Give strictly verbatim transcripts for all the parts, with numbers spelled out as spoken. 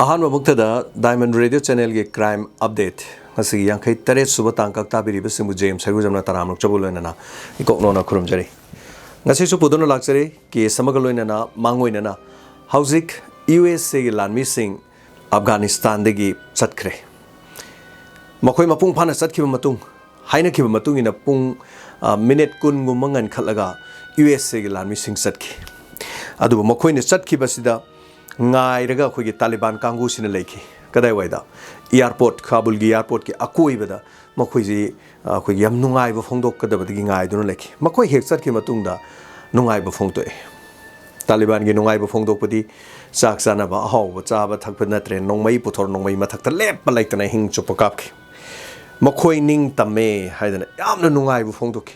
ꯑꯍꯥꯟꯕꯃꯛꯇꯗ Diamond Radio Channelꯒꯤ Crime Update ꯉꯁꯤꯒꯤ ꯌꯥꯡꯈꯩ ꯇꯔꯦꯠ ꯁꯨꯕ ꯇꯥꯡꯀꯛ ꯇꯥꯕꯤꯔꯤꯕꯁꯤꯡꯕꯨ ꯖꯦ ꯑꯦꯝ ꯁꯔꯒꯨꯖꯝꯅ ꯇꯔꯥꯝꯅ ꯑꯣꯛꯆꯕ ꯂꯣꯏꯅꯅ ꯏꯀꯣꯛꯅꯣꯅ ꯈꯨꯔꯨꯝꯖꯔꯤ꯫ ꯉꯁꯤꯁꯨ ꯄꯨꯗꯨꯅ ꯂꯥꯛꯆꯔꯤ ꯀꯦꯁ ꯑꯃꯒ ꯂꯣꯏꯅꯅ꯫ ꯃꯥꯡꯑꯣꯏꯅꯅ ꯍꯧꯖꯤꯛ ꯌꯨ ꯑꯦꯁ ꯑꯦꯒꯤ ꯂꯥꯟꯃꯤꯁꯤꯡ ꯑꯐꯒꯥꯅꯤꯁꯇꯥꯟꯗꯒꯤ ꯆꯠꯈ꯭ꯔꯦ꯫ ꯃꯈꯣꯏ ꯃꯄꯨꯡ ꯐꯥꯅ ꯆꯠꯈꯤꯕ ꯃꯇꯨꯡ, ꯍꯥꯏꯅꯈꯤꯕ ꯃꯇꯨꯡ ꯏꯟꯅ ꯄꯨꯡ, ꯑ, ꯃꯤꯅꯤꯠ ꯀꯨꯟꯒꯨꯝꯕ ꯉꯟꯈꯠꯂꯒ ꯌꯨ ꯑꯦꯁ ꯑꯦꯒꯤ ꯂꯥꯟꯃꯤꯁꯤꯡ ꯆꯠꯈꯤ꯫ ꯑꯗꯨꯕꯨ ꯃꯈꯣꯏꯅ ꯆꯠꯈꯤꯕꯁꯤꯗ ꯉꯥꯏꯔꯒ ꯑꯩꯈꯣꯏꯒꯤ ꯇꯥꯂꯤꯕꯥꯟ ꯀꯥꯡꯕꯨꯁꯤꯅ ꯂꯩꯈꯤ꯫ ꯀꯗꯥꯏꯋꯥꯏꯗ? ꯑꯦꯌꯥꯔꯄꯣꯔꯠ, ꯀꯥꯕꯨꯜꯒꯤ ꯑꯦꯌꯥꯔꯄꯣꯔꯠꯀꯤ ꯑꯀꯣꯏꯕꯗ ꯃꯈꯣꯏꯁꯤ, ꯑ, ꯑꯩꯈꯣꯏꯒꯤ ꯌꯥꯝ ꯅꯨꯡꯉꯥꯏꯕ ꯐꯣꯡꯗꯣꯛꯀꯗꯕꯗꯒꯤ ꯉꯥꯏꯗꯨꯅ ꯂꯩꯈꯤ꯫ ꯃꯈꯣꯏ ꯍꯦꯛ ꯆꯠꯈꯤꯕ ꯃꯇꯨꯡꯗ ꯅꯨꯡꯉꯥꯏꯕ ꯐꯣꯡꯗꯣꯛꯑꯦ꯫ ꯇꯥꯂꯤꯕꯥꯟꯒꯤ ꯅꯨꯡꯉꯥꯏꯕ ꯐꯣꯡꯗꯣꯛꯄꯗꯤ ꯆꯥꯛ ꯆꯥꯅꯕ, ꯑꯍꯥꯎꯕ ꯆꯥꯕ ꯊꯛꯄ ꯅꯠꯇ꯭ꯔꯦ, ꯅꯣꯡꯃꯩ ꯄꯨꯊꯣꯔ ꯅꯣꯡꯃꯩ ꯃꯊꯛꯇ ꯂꯦꯞꯄ ꯂꯩꯇꯅ ꯑꯍꯤꯡ ꯆꯨꯞꯄ ꯀꯥꯞꯈꯤ꯫ ꯃꯈꯣꯏ ꯅꯤꯡꯇꯝꯃꯦ ꯍꯥꯏꯗꯅ ꯌꯥꯝꯅ ꯅꯨꯡꯉꯥꯏꯕ ꯐꯣꯡꯗꯣꯛꯈꯤ꯫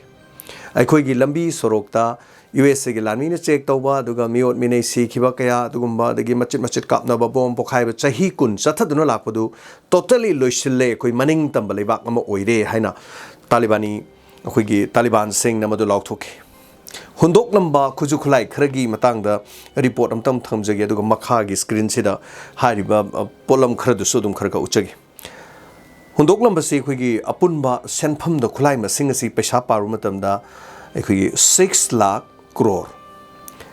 ꯑꯩꯈꯣꯏꯒꯤ ꯂꯝꯕꯤ ꯁꯣꯔꯣꯛꯇ ꯌꯨ ꯑꯦꯁ ꯑꯦꯒꯤ ꯂꯥꯟꯃꯤꯅ ꯆꯦꯛ ꯇꯧꯕ, ꯑꯗꯨꯒ ꯃꯤꯑꯣꯠ ꯃꯤꯅꯩ ꯁꯤꯈꯤꯕ ꯀꯌꯥ, ꯑꯗꯨꯒꯨꯝꯕ, ꯑꯗꯒꯤ ꯃꯆꯤꯠ ꯃꯆꯤꯠ ꯀꯥꯞꯅꯕ, ꯕꯣꯝ ꯄꯣꯈꯥꯏꯕ, ꯆꯍꯤ ꯀꯨꯟ ꯆꯠꯊꯗꯨꯅ ꯂꯥꯛꯄꯗꯨ totally ꯂꯣꯏꯁꯤꯜꯂꯦ, ꯑꯩꯈꯣꯏ ꯃꯅꯤꯡ ꯇꯝꯕ ꯂꯩꯕꯥꯛ ꯑꯃ ꯑꯣꯏꯔꯦ ꯍꯥꯏꯅ ꯇꯥꯂꯤꯕꯥꯅꯤ, ꯑꯩꯈꯣꯏꯒꯤ ꯇꯥꯂꯤꯕꯥꯟꯁꯤꯡꯅ ꯃꯗꯨ ꯂꯥꯎꯊꯣꯛꯈꯤ꯫ ꯍꯨꯟꯗꯣꯛꯂꯝꯕ ꯈꯨꯠꯁꯨ ꯈꯨꯠꯂꯥꯏ ꯈꯔꯒꯤ ꯃꯇꯥꯡꯗ ꯔꯤꯄꯣꯔꯠ ꯑꯝꯇꯪ ꯊꯝꯖꯒꯦ, ꯑꯗꯨꯒ ꯃꯈꯥꯒꯤ ꯁ꯭ꯀ꯭ꯔꯤꯟꯁꯤꯗ ꯍꯥꯏꯔꯤꯕ, ꯑ, ꯄꯣꯠꯂꯝ ꯈꯔꯗꯨꯁꯨ ꯑꯗꯨꯝ ꯈꯔ ꯈꯔ ꯎꯠꯆꯒꯦ꯫ ꯍꯨꯟꯗꯣꯛꯂꯝꯕꯁꯤ ꯑꯩꯈꯣꯏꯒꯤ ꯑꯄꯨꯟꯕ ꯁꯦꯟꯐꯝꯗ ꯈꯨꯠꯂꯥꯏ ꯃꯁꯤꯡ ꯑꯁꯤ ꯄꯩꯁꯥ ꯄꯥꯔꯨꯕ ꯃꯇꯝꯗ ꯑꯩꯈꯣꯏꯒꯤ six lakh crore,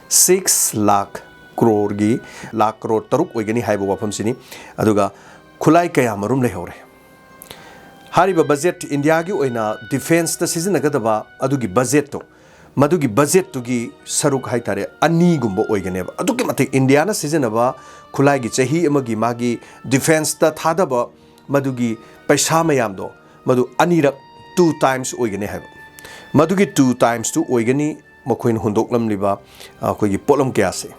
six lakh croreꯒꯤ, lakh crore ꯇꯔꯨꯛ ꯑꯣꯏꯒꯅꯤ ꯍꯥꯏꯕ ꯋꯥꯐꯝꯁꯤꯅꯤ꯫ ꯑꯗꯨꯒ ꯈꯨꯠꯂꯥꯏ ꯀꯌꯥ ꯃꯔꯨꯝ ꯂꯩꯍꯧꯔꯦ꯫ ꯍꯥꯏꯔꯤꯕ ꯕꯖꯦꯠ, ꯏꯟꯗꯤꯌꯥꯒꯤ ꯑꯣꯏꯅ ꯗꯤꯐꯦꯟꯁꯇ ꯁꯤꯖꯤꯟꯅꯒꯗꯕ ꯑꯗꯨꯒꯤ ꯕꯖꯦꯠꯇꯣ, ꯃꯗꯨꯒꯤ ꯕꯖꯦꯠꯇꯨꯒꯤ ꯁꯔꯨꯛ ꯍꯥꯏꯇꯥꯔꯦ, ꯑꯅꯤꯒꯨꯝꯕ ꯑꯣꯏꯒꯅꯦꯕ꯫ ꯑꯗꯨꯛꯀꯤ ꯃꯇꯤꯛ ꯏꯟꯗꯤꯌꯥꯅ ꯁꯤꯖꯤꯟꯅꯕ ꯈꯨꯠꯂꯥꯏꯒꯤ ꯆꯍꯤ ꯑꯃꯒꯤ ꯃꯥꯒꯤ ꯗꯤꯐꯦꯟꯁꯇ ꯊꯥꯗꯕ ꯃꯗꯨꯒꯤ ꯄꯩꯁꯥ ꯃꯌꯥꯝꯗꯣ, ꯃꯗꯨ ꯑꯅꯤꯔꯛ, two times ꯑꯣꯏꯒꯅꯤ ꯍꯥꯏꯕ꯫ ꯃꯗꯨꯒꯤ two timesꯇꯨ ꯑꯣꯏꯒꯅꯤ ꯃꯈꯣꯏꯅ ꯍꯨꯟꯗꯣꯛꯂꯝꯂꯤꯕ, ꯑ, ꯑꯩꯈꯣꯏꯒꯤ ꯄꯣꯠꯂꯝ ꯀꯌꯥꯁꯦ꯫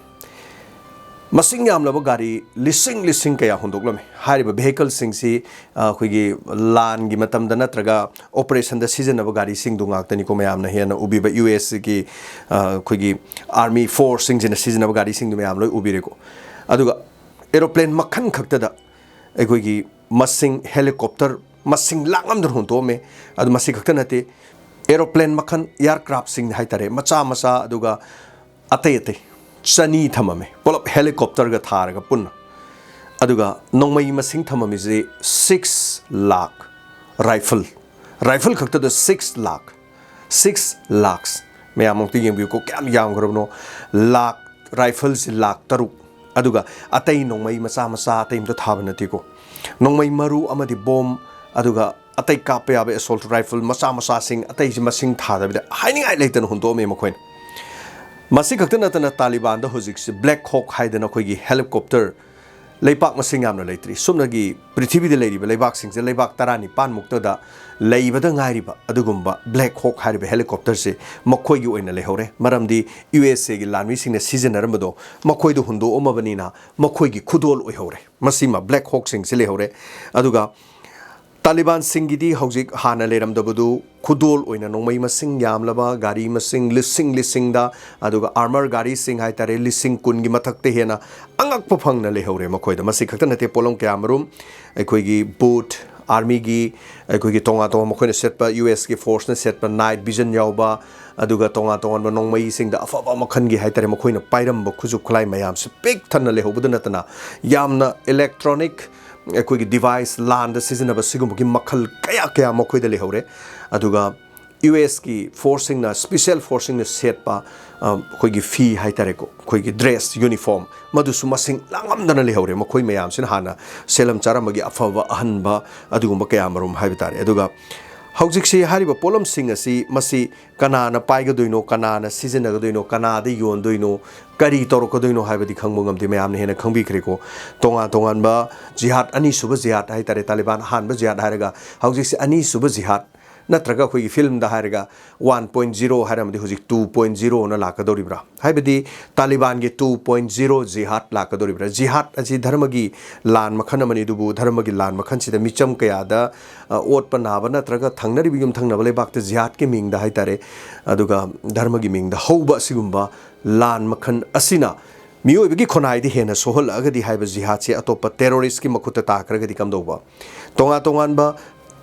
ꯃꯁꯤꯡ ꯌꯥꯝꯂꯕ ꯒꯥꯔꯤ ꯂꯤꯁꯤꯡ ꯂꯤꯁꯤꯡ ꯀꯌꯥ ꯍꯨꯟꯗꯣꯛꯂꯝꯃꯤ꯫ ꯍꯥꯏꯔꯤꯕ vehicleꯁꯤꯡꯁꯤ, ꯑ, ꯑꯩꯈꯣꯏꯒꯤ ꯂꯥꯟꯒꯤ ꯃꯇꯝꯗ ꯅꯠꯇ꯭ꯔꯒ operationꯗ ꯁꯤꯖꯤꯟꯅꯕ ꯒꯥꯔꯤꯁꯤꯡꯗꯨ ꯉꯥꯛꯇꯅꯤꯀꯣ ꯃꯌꯥꯝꯅ ꯍꯦꯟꯅ ꯎꯕꯤꯕ꯫ ꯌꯨ ꯑꯦꯁꯀꯤ, ꯑ, ꯑꯩꯈꯣꯏꯒꯤ army forceꯁꯤꯡꯁꯤꯅ ꯁꯤꯖꯤꯟꯅꯕ ꯒꯥꯔꯤꯁꯤꯡꯗꯨ ꯃꯌꯥꯝ ꯂꯣꯏ ꯎꯕꯤꯔꯦꯀꯣ꯫ ꯑꯗꯨꯒ aeroplane ꯃꯈꯜ ꯈꯛꯇꯗ ꯑꯩꯈꯣꯏꯒꯤ ꯃꯁꯤꯡ, helicopter ꯃꯁꯤꯡ ꯂꯥꯛꯂꯝꯗꯅ ꯍꯨꯟꯗꯣꯛꯑꯝꯃꯦ꯫ ꯑꯗꯨ ꯃꯁꯤ ꯈꯛꯇ ꯅꯠꯇꯦ, aeroplane ꯃꯈꯜ, aircraftꯁꯤꯡ ꯍꯥꯏꯇꯥꯔꯦ, ꯃꯆꯥ ꯃꯆꯥ, ꯑꯗꯨꯒ ꯑꯇꯩ ꯑꯇꯩ ꯆꯅꯤ ꯊꯝꯃꯝꯃꯦ, ꯄꯨꯂꯞ helicopterꯒ ꯊꯥꯔꯒ ꯄꯨꯟꯅ꯫ ꯑꯗꯨꯒ ꯅꯣꯡꯃꯩ ꯃꯁꯤꯡ ꯊꯝꯃꯝꯃꯤꯁꯤ six lakh rifle, rifle ꯈꯛꯇꯗ six lakh, six lakhs꯫ ꯃꯌꯥꯝ ꯑꯃꯨꯛꯇ ꯌꯦꯡꯕꯤꯌꯨꯀꯣ, ꯀꯌꯥꯝ ꯌꯥꯝꯈ꯭ꯔꯕꯅꯣ꯫ ꯂꯥꯛ, rifleꯁꯤ ꯂꯥꯛ ꯇꯔꯨꯛ꯫ ꯑꯗꯨꯒ ꯑꯇꯩ ꯅꯣꯡꯃꯩ ꯃꯆꯥ ꯃꯆꯥ ꯑꯇꯩ ꯑꯝꯇ ꯊꯥꯕ ꯅꯠꯇꯦꯀꯣ꯫ ꯅꯣꯡꯃꯩ ꯃꯔꯨ ꯑꯃꯗꯤ bomb, ꯑꯗꯨꯒ ꯑꯇꯩ ꯀꯥꯞꯄ ꯌꯥꯕ assault rifle ꯃꯆꯥ ꯃꯆꯥꯁꯤꯡ ꯑꯇꯩꯁꯤ ꯃꯁꯤꯡ ꯊꯥꯗꯕꯤꯗ ꯍꯥꯏꯅꯤꯡꯉꯥꯏ ꯂꯩꯇꯅ ꯍꯨꯟꯗꯣꯛꯑꯝꯃꯤ ꯃꯈꯣꯏꯅ꯫ ꯃꯁꯤ ꯈꯛꯇ ꯅꯠꯇꯅ ꯇꯥꯂꯤꯕꯥꯟꯗ ꯍꯧꯖꯤꯛꯁꯤ Black Hawk ꯍꯥꯏꯗꯅ ꯑꯩꯈꯣꯏꯒꯤ helicopter ꯂꯩꯄꯥꯛ ꯃꯁꯤꯡ ꯌꯥꯝꯅ ꯂꯩꯇ꯭ꯔꯤ꯫ ꯁꯨꯞꯅꯒꯤ ꯄ꯭ꯔꯤꯊꯤꯕꯤꯗ ꯂꯩꯔꯤꯕ ꯂꯩꯕꯥꯛꯁꯤꯡꯁꯦ ꯂꯩꯕꯥꯛ ꯇꯔꯥꯅꯤꯄꯥꯟ ꯃꯨꯛꯇꯗ ꯂꯩꯕꯗ ꯉꯥꯏꯔꯤꯕ ꯑꯗꯨꯒꯨꯝꯕ Black Hawk ꯍꯥꯏꯔꯤꯕ helicopterꯁꯦ ꯃꯈꯣꯏꯒꯤ ꯑꯣꯏꯅ ꯂꯩꯍꯧꯔꯦ꯫ ꯃꯔꯝꯗꯤ USAꯒꯤ ꯂꯥꯟꯃꯤꯁꯤꯡꯅ ꯁꯤꯖꯤꯟꯅꯔꯝꯕꯗꯣ ꯃꯈꯣꯏꯗ ꯍꯨꯟꯗꯣꯛꯑꯝꯃꯕꯅꯤꯅ ꯃꯈꯣꯏꯒꯤ ꯈꯨꯗꯣꯜ ꯑꯣꯏꯍꯧꯔꯦ꯫ ꯃꯁꯤꯃ Black Hawkꯁꯤꯡꯁꯤ ꯂꯩꯍꯧꯔꯦ꯫ ꯑꯗꯨꯒ ꯇꯥꯂꯤꯕꯥꯟꯁꯤꯡꯒꯤꯗꯤ ꯍꯧꯖꯤꯛ ꯍꯥꯟꯅ ꯂꯩꯔꯝꯗꯕꯗꯨ ꯈꯨꯗꯣꯜ ꯑꯣꯏꯅ ꯅꯣꯡꯃꯩ ꯃꯁꯤꯡ ꯌꯥꯝꯂꯕ, ꯒꯥꯔꯤ ꯃꯁꯤꯡ ꯂꯤꯁꯤꯡ ꯂꯤꯁꯤꯡꯗ, ꯑꯗꯨꯒ armor ꯒꯥꯔꯤꯁꯤꯡ ꯍꯥꯏꯇꯥꯔꯦ, ꯂꯤꯁꯤꯡ ꯀꯨꯟꯒꯤ ꯃꯊꯛꯇ ꯍꯦꯟꯅ ꯑꯉꯛꯄ ꯐꯪꯅ ꯂꯩꯍꯧꯔꯦ ꯃꯈꯣꯏꯗ꯫ ꯃꯁꯤ ꯈꯛꯇ ꯅꯠꯇꯦ, ꯄꯣꯠꯂꯝ ꯀꯌꯥ ꯃꯔꯨꯝ, ꯑꯩꯈꯣꯏꯒꯤ boot, armyꯒꯤ, ꯑꯩꯈꯣꯏꯒꯤ ꯇꯣꯉꯥꯟ ꯇꯣꯉꯥꯟꯕ ꯃꯈꯣꯏꯅ ꯁꯦꯠꯄ, USꯀꯤ forceꯅ ꯁꯦꯠꯄ night vision ꯌꯥꯎꯕ, ꯑꯗꯨꯒ ꯇꯣꯉꯥꯟ ꯇꯣꯉꯥꯟꯕ ꯅꯣꯡꯃꯩꯁꯤꯡꯗ ꯑꯐꯕ ꯃꯈꯜꯒꯤ ꯍꯥꯏꯇꯥꯔꯦ, ꯃꯈꯣꯏꯅ ꯄꯥꯏꯔꯝꯕ ꯈꯨꯠꯁꯨ ꯈꯨꯠꯂꯥꯏ ꯃꯌꯥꯝꯁꯤ ꯄꯤꯛ ꯊꯟꯅ ꯂꯩꯍꯧꯕꯗ ꯅꯠꯇꯅ ꯌꯥꯝꯅ electronic ꯑꯩꯈꯣꯏꯒꯤ device, ꯂꯥꯟꯗ ꯁꯤꯖꯤꯟꯅꯕ ꯁꯤꯒꯨꯝꯕꯒꯤ ꯃꯈꯜ ꯀꯌꯥ ꯀꯌꯥ ꯃꯈꯣꯏꯗ ꯂꯩꯍꯧꯔꯦ꯫ ꯑꯗꯨꯒ USꯀꯤ forceꯁꯤꯡꯅ, special forceꯁꯤꯡꯅ ꯁꯦꯠꯄ, ꯑ, ꯑꯩꯈꯣꯏꯒꯤ ꯐꯤ ꯍꯥꯏꯇꯥꯔꯦꯀꯣ, ꯑꯩꯈꯣꯏꯒꯤ dress, uniform, ꯃꯗꯨꯁꯨ ꯃꯁꯤꯡ ꯂꯥꯡꯉꯝꯗꯅ ꯂꯩꯍꯧꯔꯦ꯫ ꯃꯈꯣꯏ ꯃꯌꯥꯝꯁꯤꯅ ꯍꯥꯟꯅ ꯁꯦꯠꯂꯝ ꯆꯥꯔꯝꯕꯒꯤ ꯑꯐꯕ ꯑꯍꯟꯕ ꯑꯗꯨꯒꯨꯝꯕ ꯀꯌꯥ ꯃꯔꯨꯝ ꯍꯥꯏꯕ ꯇꯥꯔꯦ꯫ ꯑꯗꯨꯒ ꯍꯧꯖꯤꯛꯁꯤ ꯍꯥꯏꯔꯤꯕ ꯄꯣꯠꯂꯝꯁꯤꯡ ꯑꯁꯤ ꯃꯁꯤ ꯀꯅꯥꯅ ꯄꯥꯏꯒꯗꯣꯏꯅꯣ, ꯀꯅꯥꯅ ꯁꯤꯖꯤꯟꯅꯒꯗꯣꯏꯅꯣ, ꯀꯅꯥꯗ ꯌꯣꯟꯗꯣꯏꯅꯣ, ꯀꯔꯤ ꯇꯧꯔꯛꯀꯗꯣꯏꯅꯣ ꯍꯥꯏꯕꯗꯤ ꯈꯪꯕ ꯉꯝꯗꯦ꯫ ꯃꯌꯥꯝꯅ ꯍꯦꯟꯅ ꯈꯪꯕꯤꯈ꯭ꯔꯦꯀꯣ꯫ ꯇꯣꯉꯥꯟ ꯇꯣꯉꯥꯟꯕ ꯖꯤꯍꯥꯗ, ꯑꯅꯤꯁꯨꯕ ꯖꯤꯍꯥꯗ ꯍꯥꯏꯇꯥꯔꯦ, ꯇꯥꯂꯤꯕꯥꯟ ꯑꯍꯥꯟꯕ ꯖꯤꯍꯥꯗ ꯍꯥꯏꯔꯒ ꯍꯧꯖꯤꯛꯁꯦ ꯑꯅꯤꯁꯨꯕ ꯖꯤꯍꯥꯗ, ꯅꯠꯇ꯭ꯔꯒ ꯑꯩꯈꯣꯏꯒꯤ filmꯗ ꯍꯥꯏꯔꯒ one point zero ꯍꯥꯏꯔꯝꯃꯗꯤ ꯍꯧꯖꯤꯛ two point zeroꯅ ꯂꯥꯛꯀꯗꯧꯔꯤꯕ꯭ꯔꯥ? ꯍꯥꯏꯕꯗꯤ ꯇꯥꯂꯤꯕꯥꯟꯒꯤ two point zero ꯖꯤꯍꯥꯗ ꯂꯥꯛꯀꯗꯧꯔꯤꯕ꯭ꯔꯥ? ꯖꯤꯍꯥꯗ ꯑꯁꯤ ꯙꯔꯃꯒꯤ ꯂꯥꯟ ꯃꯈꯜ ꯑꯃꯅꯤ, ꯑꯗꯨꯕꯨ ꯙꯔꯃꯒꯤ ꯂꯥꯟ ꯃꯈꯜꯁꯤꯗ ꯃꯤꯆꯝ ꯀꯌꯥꯗ, ꯑ, ꯑꯣꯠꯄ ꯅꯥꯕ ꯅꯠꯇ꯭ꯔꯒ ꯊꯪꯅꯔꯤꯕ ꯌꯨꯝꯊꯪꯅꯕ ꯂꯩꯕꯥꯛꯇ ꯖꯤꯍꯥꯗꯀꯤ ꯃꯤꯡꯗ ꯍꯥꯏꯇꯥꯔꯦ, ꯑꯗꯨꯒ ꯙꯔꯃꯒꯤ ꯃꯤꯡꯗ ꯍꯧꯕ ꯑꯁꯤꯒꯨꯝꯕ ꯂꯥꯟ ꯃꯈꯜ ꯑꯁꯤꯅ ꯃꯤꯑꯣꯏꯕꯒꯤ ꯈꯨꯟꯅꯥꯏꯗ ꯍꯦꯟꯅ ꯁꯣꯛꯍꯜꯂꯛꯑꯒꯗꯤ ꯍꯥꯏꯕ ꯖꯤꯍꯥꯗꯁꯦ ꯑꯇꯣꯞꯄ terroristꯀꯤ ꯃꯈꯨꯠꯇ ꯇꯥꯈ꯭ꯔꯒꯗꯤ ꯀꯝꯗꯧꯕ? ꯇꯣꯉꯥꯟ ꯇꯣꯉꯥꯟꯕ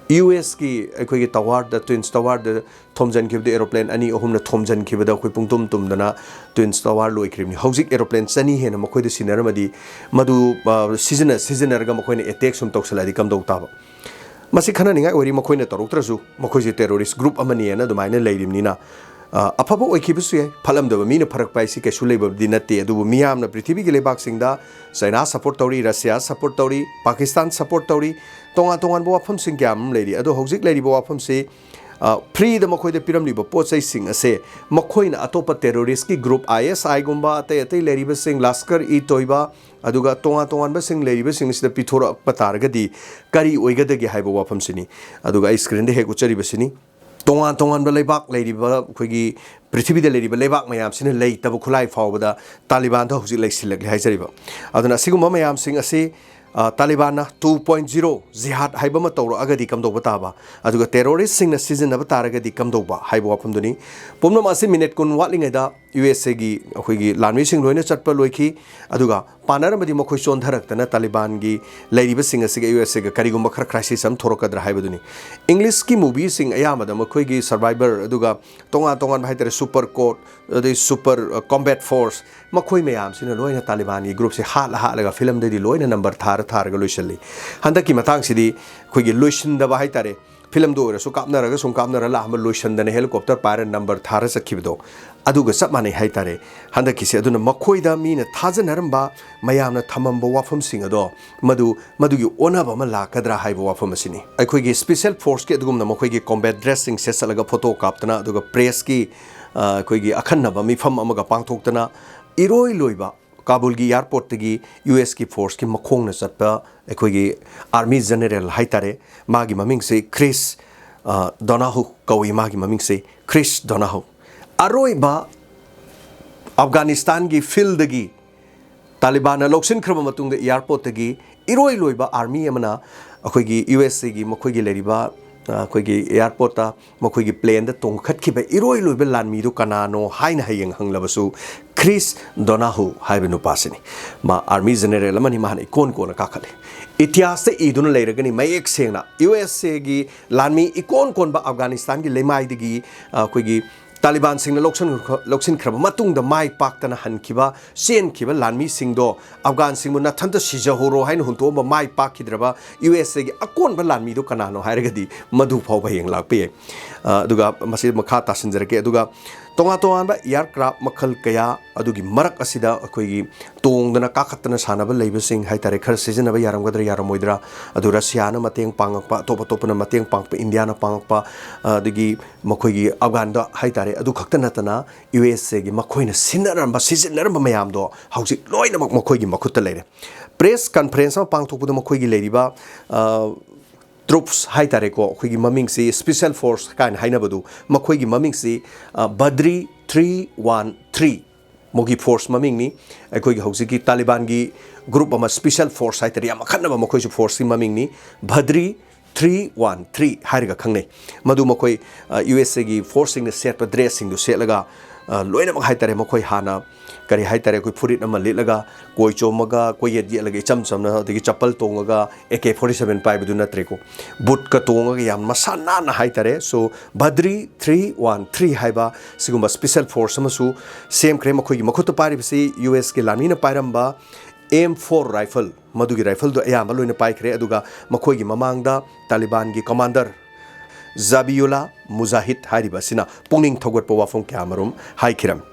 ꯌꯨ ꯑꯦꯁꯀꯤ ꯑꯩꯈꯣꯏꯒꯤ ꯇꯋꯥꯔꯗ, ꯇ꯭ꯋꯤꯟꯁ ꯇꯋꯥꯔꯗ ꯊꯣꯝꯖꯤꯟꯈꯤꯕꯗ, ꯑꯦꯔꯣꯄ꯭ꯂꯦꯟ ꯑꯅꯤ ꯑꯍꯨꯝꯅ ꯊꯣꯝꯖꯤꯟꯈꯤꯕꯗ ꯑꯩꯈꯣꯏ ꯄꯨꯡꯇꯨꯝ ꯇꯨꯝꯗꯅ ꯇ꯭ꯋꯤꯟꯁ ꯇꯋꯥꯔ ꯂꯣꯏꯈ꯭ꯔꯤꯕꯅꯤ꯫ ꯍꯧꯖꯤꯛ ꯑꯦꯔꯣꯄ꯭ꯂꯦꯟ ꯆꯅꯤ ꯍꯦꯟꯅ ꯃꯈꯣꯏꯗ ꯁꯤꯟꯅꯔꯝꯃꯗꯤ, ꯃꯗꯨ, ꯑ, ꯁꯤꯖꯤꯟꯅ-, ꯁꯤꯖꯤꯟꯅꯔꯒ ꯃꯈꯣꯏꯅ ꯑꯦꯇꯦꯛ ꯁꯨꯝ ꯇꯧꯁꯜꯂꯛꯑꯗꯤ ꯀꯝꯗꯧ ꯇꯥꯕ? ꯃꯁꯤ ꯈꯟꯅꯅꯤꯡꯉꯥꯏ ꯑꯣꯏꯔꯤ꯫ ꯃꯈꯣꯏꯅ ꯇꯧꯔꯛꯇ꯭ꯔꯁꯨ, ꯃꯈꯣꯏꯁꯦ ꯇꯦꯔꯣꯔꯤꯁ ꯒ꯭ꯔꯨꯞ ꯑꯃꯅꯤ ꯍꯥꯏꯅ ꯑꯗꯨꯃꯥꯏꯅ ꯂꯩꯔꯤꯕꯅꯤꯅ, ꯑ, ꯑꯐꯕ ꯑꯣꯏꯈꯤꯕꯁꯨ ꯌꯥꯏ꯫ ꯐꯠꯂꯝꯗꯕ ꯃꯤꯅ ꯐꯔꯛꯄ ꯍꯥꯏꯁꯤ ꯀꯩꯁꯨ ꯂꯩꯕꯗꯤ ꯅꯠꯇꯦ꯫ ꯑꯗꯨꯕꯨ ꯃꯤꯌꯥꯝꯅ ꯄ꯭ꯔꯤꯊꯤꯕꯤꯒꯤ ꯂꯩꯕꯥꯛꯁꯤꯡꯗ ꯆꯥꯏꯅꯥ ꯁꯄꯣꯔꯠ ꯇꯧꯔꯤ, ꯔꯁꯤꯌꯥ ꯁꯄꯣꯔꯠ ꯇꯧꯔꯤ, ꯄꯥꯀꯤꯁꯇꯥꯟ ꯁꯄꯣꯔꯠ ꯇꯧꯔꯤ, ꯇꯣꯉꯥꯟ ꯇꯣꯉꯥꯟꯕ ꯋꯥꯐꯝꯁꯤꯡ ꯀꯌꯥ ꯑꯃ ꯂꯩꯔꯤ꯫ ꯑꯗꯣ ꯍꯧꯖꯤꯛ ꯂꯩꯔꯤꯕ ꯋꯥꯐꯝꯁꯤ, ꯑ, ꯐ꯭ꯔꯤꯗ ꯃꯈꯣꯏꯗ ꯄꯤꯔꯝꯂꯤꯕ ꯄꯣꯠ ꯆꯩꯁꯤꯡ ꯑꯁꯦ ꯃꯈꯣꯏꯅ ꯑꯇꯣꯞꯄ ꯇꯦꯔꯣꯔꯤꯁꯀꯤ ꯒ꯭ꯔꯨꯞ, ꯑꯥꯏ ꯑꯦꯁ ꯑꯥꯏꯒꯨꯝꯕ, ꯑꯇꯩ ꯑꯇꯩ ꯂꯩꯔꯤꯕꯁꯤꯡ, ꯂꯥꯁꯀꯔ ꯏ ꯇꯣꯏꯕꯥ, ꯑꯗꯨꯒ ꯇꯣꯉꯥꯟ ꯇꯣꯉꯥꯟꯕꯁꯤꯡ ꯂꯩꯔꯤꯕꯁꯤꯡ ꯑꯁꯤꯗ ꯄꯤꯊꯣꯔꯛꯄ ꯇꯥꯔꯒꯗꯤ ꯀꯔꯤ ꯑꯣꯏꯒꯗꯒꯦ ꯍꯥꯏꯕ ꯋꯥꯐꯝꯁꯤꯅꯤ꯫ ꯑꯗꯨꯒ ꯑꯩ ꯁ꯭ꯀ꯭ꯔꯤꯟꯗ ꯍꯦꯛ ꯎꯠꯆꯔꯤꯕꯁꯤꯅꯤ꯫ ꯇꯣꯉꯥꯟ ꯇꯣꯉꯥꯟꯕ ꯂꯩꯕꯥꯛ ꯂꯩꯔꯤꯕ, ꯑꯩꯈꯣꯏꯒꯤ ꯄ꯭ꯔꯤꯊꯤꯕꯤꯗ ꯂꯩꯔꯤꯕ ꯂꯩꯕꯥꯛ ꯃꯌꯥꯝꯁꯤꯅ ꯂꯩꯇꯕ ꯈꯨꯠꯂꯥꯏ ꯐꯥꯎꯕꯗ ꯇꯥꯂꯤꯕꯥꯟꯗ ꯍꯧꯖꯤꯛ ꯂꯩꯁꯤꯜꯂꯛꯂꯦ ꯍꯥꯏꯖꯔꯤꯕ꯫ ꯑꯗꯨꯅ ꯑꯁꯤꯒꯨꯝꯕ ꯃꯌꯥꯝꯁꯤꯡ ꯑꯁꯤ, ꯑ, ꯇꯥꯂꯤꯕꯥꯟꯅ ꯇꯨ ꯄꯣꯏꯟꯠ ꯖꯤꯔꯣ ꯖꯤꯍꯥꯗ ꯍꯥꯏꯕ ꯑꯃ ꯇꯧꯔꯛꯑꯒꯗꯤ ꯀꯝꯗꯧꯕ ꯇꯥꯕ? ꯑꯗꯨꯒ ꯇꯦꯔꯣꯔꯤꯁꯁꯤꯡꯅ ꯁꯤꯖꯤꯟꯅꯕ ꯇꯥꯔꯒꯗꯤ ꯀꯝꯗꯧꯕ ꯍꯥꯏꯕ ꯋꯥꯐꯝꯗꯨꯅꯤ꯫ ꯄꯨꯝꯅꯃꯛ ꯑꯁꯤ ꯃꯤꯅꯤꯠ ꯀꯨꯟ ꯋꯥꯠꯂꯤꯉꯩꯗ ꯌꯨ ꯑꯦꯁ ꯑꯦꯒꯤ ꯑꯩꯈꯣꯏꯒꯤ ꯂꯥꯟꯃꯤꯁꯤꯡ ꯂꯣꯏꯅ ꯆꯠꯄ ꯂꯣꯏꯈꯤ꯫ ꯑꯗꯨꯒ ꯄꯥꯟꯅꯔꯝꯃꯗꯤ ꯃꯈꯣꯏ ꯆꯣꯟꯊꯔꯛꯇꯅ ꯇꯥꯂꯤꯕꯥꯟꯒꯤ ꯂꯩꯔꯤꯕꯁꯤꯡ ꯑꯁꯤꯒ ꯌꯨ ꯑꯦꯁ ꯑꯦꯒ ꯀꯔꯤꯒꯨꯝꯕ ꯈꯔ ꯀ꯭ꯔꯥꯏꯁꯤꯁ ꯑꯃ ꯊꯣꯔꯛꯀꯗ꯭ꯔꯥ ꯍꯥꯏꯕꯗꯨꯅꯤ꯫ ꯏꯪꯂꯤꯁꯀꯤ ꯃꯨꯚꯤꯁꯤꯡ ꯑꯌꯥꯝꯕꯗ ꯃꯈꯣꯏꯒꯤ ꯁꯔꯚꯥꯏꯚꯔ, ꯑꯗꯨꯒ ꯇꯣꯉꯥꯟ ꯇꯣꯉꯥꯟꯕ ꯍꯥꯏꯇꯥꯔꯦ, ꯁꯨꯄꯔ ꯀꯣꯔꯠ, ꯑꯗꯩ ꯁꯨꯄꯔ, ꯑ, ꯀꯣꯝꯕꯦꯠ ꯐꯣꯔꯁ, ꯃꯈꯣꯏ ꯃꯌꯥꯝꯁꯤꯅ ꯂꯣꯏꯅ ꯇꯥꯂꯤꯕꯥꯟꯒꯤ ꯒ꯭ꯔꯨꯞꯁꯦ ꯍꯥꯠꯂ ꯍꯥꯠꯂꯒ ꯐꯤꯂꯝꯗꯗꯤ ꯂꯣꯏꯅ ꯅꯝꯕꯔ ꯊꯥꯔ ꯊꯥꯔꯒ ꯂꯣꯏꯁꯤꯜꯂꯤ꯫ ꯍꯟꯗꯛꯀꯤ ꯃꯇꯥꯡꯁꯤꯗꯤ ꯑꯩꯈꯣꯏꯒꯤ ꯂꯣꯏꯁꯤꯟꯗꯕ ꯍꯥꯏꯇꯥꯔꯦ, ꯐꯤꯂꯝꯗ ꯑꯣꯏꯔꯁꯨ ꯀꯥꯞꯅꯔꯒ ꯁꯨꯝ ꯀꯥꯞꯅꯔ ꯂꯥꯛꯑꯝꯕ, ꯂꯣꯏꯁꯟꯗꯅ ꯍꯦꯂꯤꯀꯣꯞꯇꯔ ꯄꯥꯏꯔ ꯅꯝꯕꯔ ꯊꯥꯔ ꯆꯠꯈꯤꯕꯗꯣ, ꯑꯗꯨꯒ ꯆꯞ ꯃꯥꯟꯅꯩ ꯍꯥꯏꯇꯥꯔꯦ꯫ ꯍꯟꯗꯛꯀꯤꯁꯦ ꯑꯗꯨꯅ ꯃꯈꯣꯏꯗ ꯃꯤꯅ ꯊꯥꯖꯅꯔꯝꯕ, ꯃꯌꯥꯝꯅ ꯊꯝꯃꯝꯕ ꯋꯥꯐꯝꯁꯤꯡ ꯑꯗꯣ, ꯃꯗꯨ, ꯃꯗꯨꯒꯤ ꯑꯣꯟꯅꯕ ꯑꯃ ꯂꯥꯛꯀꯗ꯭ꯔꯥ ꯍꯥꯏꯕ ꯋꯥꯐꯝ ꯑꯁꯤꯅꯤ꯫ ꯑꯩꯈꯣꯏꯒꯤ ꯁ꯭ꯄꯤꯁꯦꯜ ꯐꯣꯔꯁꯀꯤ ꯑꯗꯨꯒꯨꯝꯅ ꯃꯈꯣꯏꯒꯤ ꯀꯣꯝꯕꯦꯠ ꯗ꯭ꯔꯦꯁꯁꯤꯡ ꯁꯦꯠꯆꯜꯂꯒ ꯐꯣꯇꯣ ꯀꯥꯞꯇꯅ, ꯑꯗꯨꯒ ꯄ꯭ꯔꯦꯁꯀꯤ, ꯑ, ꯑꯩꯈꯣꯏꯒꯤ ꯑꯈꯟꯅꯕ ꯃꯤꯐꯝ ꯑꯃꯒ ꯄꯥꯡꯊꯣꯛꯇꯅ, ꯏꯔꯣꯏ ꯂꯣꯏꯕ ꯀꯥꯕꯨꯜꯒꯤ ꯑꯦꯌꯥꯔꯄꯣꯔꯠꯇꯒꯤ ꯌꯨ ꯑꯦꯁꯀꯤ ꯐꯣꯔꯁꯀꯤ ꯃꯈꯣꯡꯅ ꯆꯠꯄ ꯑꯩꯈꯣꯏꯒꯤ ꯑꯥꯔꯃꯤ ꯖꯦꯅꯦꯔꯦꯜ ꯍꯥꯏꯇꯥꯔꯦ, ꯃꯥꯒꯤ ꯃꯃꯤꯡꯁꯤ ꯈ꯭ꯔꯤꯁ, ꯑ, ꯗꯣꯅꯥꯍꯨ ꯀꯧꯏ꯫ ꯃꯥꯒꯤ ꯃꯃꯤꯡꯁꯤ ꯈ꯭ꯔꯤꯁ ꯗꯣꯅꯥꯍꯨ꯫ ꯑꯔꯣꯏꯕ ꯑꯐꯒꯥꯅꯤꯁꯇꯥꯟꯒꯤ ꯐꯤꯜꯗꯒꯤ ꯇꯥꯂꯤꯕꯥꯟꯅ ꯂꯧꯁꯤꯟꯈ꯭ꯔꯕ ꯃꯇꯨꯡꯗ, ꯑꯦꯌꯥꯔꯄꯣꯔꯠꯇꯒꯤ ꯏꯔꯣꯏ ꯂꯣꯏꯕ ꯑꯥꯔꯃꯤ ꯑꯃꯅ ꯑꯩꯈꯣꯏꯒꯤ ꯌꯨ ꯑꯦꯁ ꯑꯦꯒꯤ ꯃꯈꯣꯏꯒꯤ ꯂꯩꯔꯤꯕ ꯑꯩꯈꯣꯏꯒꯤ ꯑꯦꯌꯥꯔꯄꯣꯔꯠꯇ ꯃꯈꯣꯏꯒꯤ ꯄ꯭ꯂꯦꯟꯗ ꯇꯣꯡꯈꯠꯈꯤꯕ ꯏꯔꯣꯏ ꯂꯣꯏꯕ ꯂꯥꯟꯃꯤꯗꯨ ꯀꯅꯥꯅꯣ ꯍꯥꯏꯅ ꯍꯌꯦꯡ ꯍꯪꯂꯕꯁꯨ, ꯈ꯭ꯔꯤꯁ ꯗꯣꯅꯥꯍꯨ ꯍꯥꯏꯕ ꯅꯨꯄꯥꯁꯤꯅꯤ꯫ ꯃꯥ ꯑꯥꯔꯃꯤ ꯖꯦꯅꯦꯔꯦꯜ ꯑꯃꯅꯤ, ꯃꯥꯅ ꯏꯀꯣꯟ ꯀꯣꯟꯅ ꯀꯥꯈꯠꯂꯤ꯫ ꯏꯇꯤꯍꯥꯁꯇ ꯏꯗꯨꯅ ꯂꯩꯔꯒꯅꯤ ꯃꯌꯦꯛ ꯁꯦꯡꯅ, ꯌꯨ ꯑꯦꯁ ꯑꯦꯒꯤ ꯂꯥꯟꯃꯤ ꯏꯀꯣꯟ ꯀꯣꯟꯕ ꯑꯐꯒꯥꯅꯤꯁꯇꯥꯟꯒꯤ ꯂꯩꯃꯥꯏꯗꯒꯤ, ꯑ, ꯑꯩꯈꯣꯏꯒꯤ ꯇꯥꯂꯤꯕꯥꯟꯁꯤꯡꯅ ꯂꯧꯁꯤꯟ-, ꯂꯧꯁꯤꯟꯈ꯭ꯔꯕ ꯃꯇꯨꯡꯗ ꯃꯥꯏ ꯄꯥꯛꯇꯅ ꯍꯟꯈꯤꯕ, ꯆꯦꯟꯈꯤꯕ ꯂꯥꯟꯃꯤꯁꯤꯡꯗꯣ, ꯑꯐꯒꯥꯟꯁꯤꯡꯕꯨ "ꯅꯊꯟꯇ ꯁꯤꯖꯍꯧꯔꯣ" ꯍꯥꯏꯅ ꯍꯨꯟꯇꯣꯛꯑꯝꯕ ꯃꯥꯏ ꯄꯥꯛꯈꯤꯗ꯭ꯔꯕ ꯌꯨ ꯑꯦꯁ ꯑꯦꯒꯤ ꯑꯀꯣꯟꯕ ꯂꯥꯟꯃꯤꯗꯣ ꯀꯅꯥꯅꯣ ꯍꯥꯏꯔꯒꯗꯤ, ꯃꯗꯨ ꯐꯥꯎꯕ ꯍꯌꯦꯡ ꯂꯥꯛꯄ ꯌꯥꯏ꯫ ꯑ, ꯑꯗꯨꯒ ꯃꯁꯤ ꯃꯈꯥ ꯇꯥꯁꯤꯟꯖꯔꯛꯀꯦ꯫ ꯑꯗꯨꯒ ꯇꯣꯉꯥꯟ ꯇꯣꯉꯥꯟꯕ ꯑꯦꯌꯥꯔꯀ꯭ꯔꯥꯐ ꯃꯈꯜ ꯀꯌꯥ ꯑꯗꯨꯒꯤ ꯃꯔꯛ ꯑꯁꯤꯗ ꯑꯩꯈꯣꯏꯒꯤ ꯇꯣꯡꯗꯅ ꯀꯥꯈꯠꯇꯅ ꯁꯥꯟꯅꯕ ꯂꯩꯕꯁꯤꯡ ꯍꯥꯏ ꯇꯥꯔꯦ, ꯈꯔ ꯁꯤꯖꯤꯟꯅꯕ ꯌꯥꯔꯝꯒꯗ꯭ꯔꯥ ꯌꯥꯔꯝꯃꯣꯏꯗ꯭ꯔꯥ, ꯑꯗꯨ ꯔꯁꯤꯌꯥꯅ ꯃꯇꯦꯡ ꯄꯥꯡꯉꯛꯄ, ꯑꯇꯣꯞ ꯑꯇꯣꯞꯄꯅ ꯃꯇꯦꯡ ꯄꯥꯡꯉꯛꯄ, ꯏꯟꯗꯤꯌꯥꯅ ꯄꯥꯡꯉꯛꯄ, ꯑ, ꯑꯗꯒꯤ ꯃꯈꯣꯏꯒꯤ ꯑꯐꯒꯥꯟꯗ ꯍꯥꯏ ꯇꯥꯔꯦ, ꯑꯗꯨ ꯈꯛꯇ ꯅꯠꯇꯅ ꯌꯨ ꯑꯦꯁ ꯑꯦꯒꯤ ꯃꯈꯣꯏꯅ ꯁꯤꯟꯅꯔꯝꯕ, ꯁꯤꯖꯤꯟꯅꯔꯝꯕ ꯃꯌꯥꯝꯗꯣ ꯍꯧꯖꯤꯛ ꯂꯣꯏꯅꯃꯛ ꯃꯈꯣꯏꯒꯤ ꯃꯈꯨꯠꯇ ꯂꯩꯔꯦ꯫ ꯄ꯭ꯔꯦꯁ ꯀꯟꯐꯔꯦꯟꯁ ꯑꯃ ꯄꯥꯡꯊꯣꯛꯄꯗ ꯃꯈꯣꯏꯒꯤ ꯂꯩꯔꯤꯕ, ꯑ, ꯇ꯭ꯔꯨꯞꯁ ꯍꯥꯏ ꯇꯥꯔꯦꯀꯣ, ꯑꯩꯈꯣꯏꯒꯤ ꯃꯃꯤꯡꯁꯤ ꯁ꯭ꯄꯦꯁꯦꯜ ꯐꯣꯔꯁ ꯀꯥꯏꯅ ꯍꯥꯏꯅꯕꯗꯨ, ꯃꯈꯣꯏꯒꯤ ꯃꯃꯤꯡꯁꯤ, ꯑ, ꯕꯗ꯭ꯔꯤ ꯊ꯭ꯔꯤ ꯋꯥꯟ ꯊ꯭ꯔꯤ, ꯃꯈꯣꯏꯒꯤ ꯐꯣꯔꯁ ꯃꯃꯤꯡꯅꯤ꯫ ꯑꯩꯈꯣꯏꯒꯤ ꯍꯧꯖꯤꯛꯀꯤ ꯇꯥꯂꯤꯕꯥꯟꯒꯤ ꯒ꯭ꯔꯨꯞ ꯑꯃ, ꯁ꯭ꯄꯦꯁꯦꯜ ꯐꯣꯔꯁ ꯍꯥꯏ ꯇꯥꯔꯦ, ꯌꯥꯝ ꯑꯈꯟꯅꯕ ꯃꯈꯣꯏꯁꯨ ꯐꯣꯔꯁꯀꯤ ꯃꯃꯤꯡꯅꯤ, ꯕꯗ꯭ꯔꯤ ꯊ꯭ꯔꯤ ꯋꯥꯟ ꯊ꯭ꯔꯤ ꯍꯥꯏꯔꯒ ꯈꯪꯅꯩ꯫ ꯃꯗꯨ ꯃꯈꯣꯏ, ꯑ, ꯌꯨ ꯑꯦꯁ ꯑꯦꯒꯤ ꯐꯣꯔꯁꯁꯤꯡꯅ ꯁꯦꯠꯄ ꯗ꯭ꯔꯦꯁꯁꯤꯡꯗꯨ ꯁꯦꯠꯂꯒ, ꯑ, ꯂꯣꯏꯅꯃꯛ ꯍꯥꯏ ꯇꯥꯔꯦ, ꯃꯈꯣꯏ ꯍꯥꯟꯅ ꯀꯔꯤ ꯍꯥꯏ ꯇꯥꯔꯦ, ꯑꯩꯈꯣꯏ ꯐꯨꯔꯤꯠ ꯑꯃ ꯂꯤꯠꯂꯒ, ꯀꯣꯏ ꯆꯣꯝꯃꯒ, ꯀꯣꯏꯌꯦꯠ ꯌꯦꯠꯂꯒ, ꯏꯆꯝ ꯆꯝꯅ, ꯑꯗꯒꯤ ꯆꯄꯜ ꯇꯣꯡꯉꯒ, ꯑꯦ ꯀꯦ ꯐꯣꯔꯇꯤ ꯁꯚꯦꯟ ꯄꯥꯏꯕꯗꯨ ꯅꯠꯇ꯭ꯔꯦꯀꯣ, ꯕꯨꯠꯀ ꯇꯣꯡꯉꯒ ꯌꯥꯝ ꯃꯁꯥ ꯅꯥꯟꯅ ꯍꯥꯏ ꯇꯥꯔꯦ꯫ So, ꯕꯗ꯭ꯔꯤ ꯊ꯭ꯔꯤ ꯋꯥꯟ ꯊ꯭ꯔꯤ ꯍꯥꯏꯕ ꯁꯤꯒꯨꯝꯕ ꯁ꯭ꯄꯦꯁꯦꯜ ꯐꯣꯔꯁ ꯑꯃꯁꯨ ꯁꯦꯝꯈ꯭ꯔꯦ꯫ ꯃꯈꯣꯏꯒꯤ ꯃꯈꯨꯠꯇ ꯄꯥꯏꯔꯤꯕꯁꯤ ꯌꯨ ꯑꯦꯁꯀꯤ ꯂꯥꯟꯃꯤꯅ ꯄꯥꯏꯔꯝꯕ ꯑꯦꯝ ꯐꯣꯔ ꯔꯥꯏꯐꯜ, ꯃꯗꯨꯒꯤ ꯔꯥꯏꯐꯜꯗꯨ ꯑꯌꯥꯝꯕ ꯂꯣꯏꯅ ꯄꯥꯏꯈ꯭ꯔꯦ꯫ ꯑꯗꯨꯒ ꯃꯈꯣꯏꯒꯤ ꯃꯃꯥꯡꯗ ꯇꯥꯂꯤꯕꯥꯟꯒꯤ ꯀꯃꯥꯟꯗꯔ ꯖꯥꯕꯤꯌꯨꯂꯥ ꯃꯨꯖꯥꯍꯤꯗ ꯍꯥꯏꯔꯤꯕ ꯑꯁꯤꯅ ꯄꯨꯛꯅꯤꯡ ꯊꯧꯒꯠꯄ ꯋꯥꯐꯝ ꯀꯌꯥ ꯑꯃꯔꯣꯝ ꯍꯥꯏꯈꯤꯔꯝꯃꯤ꯫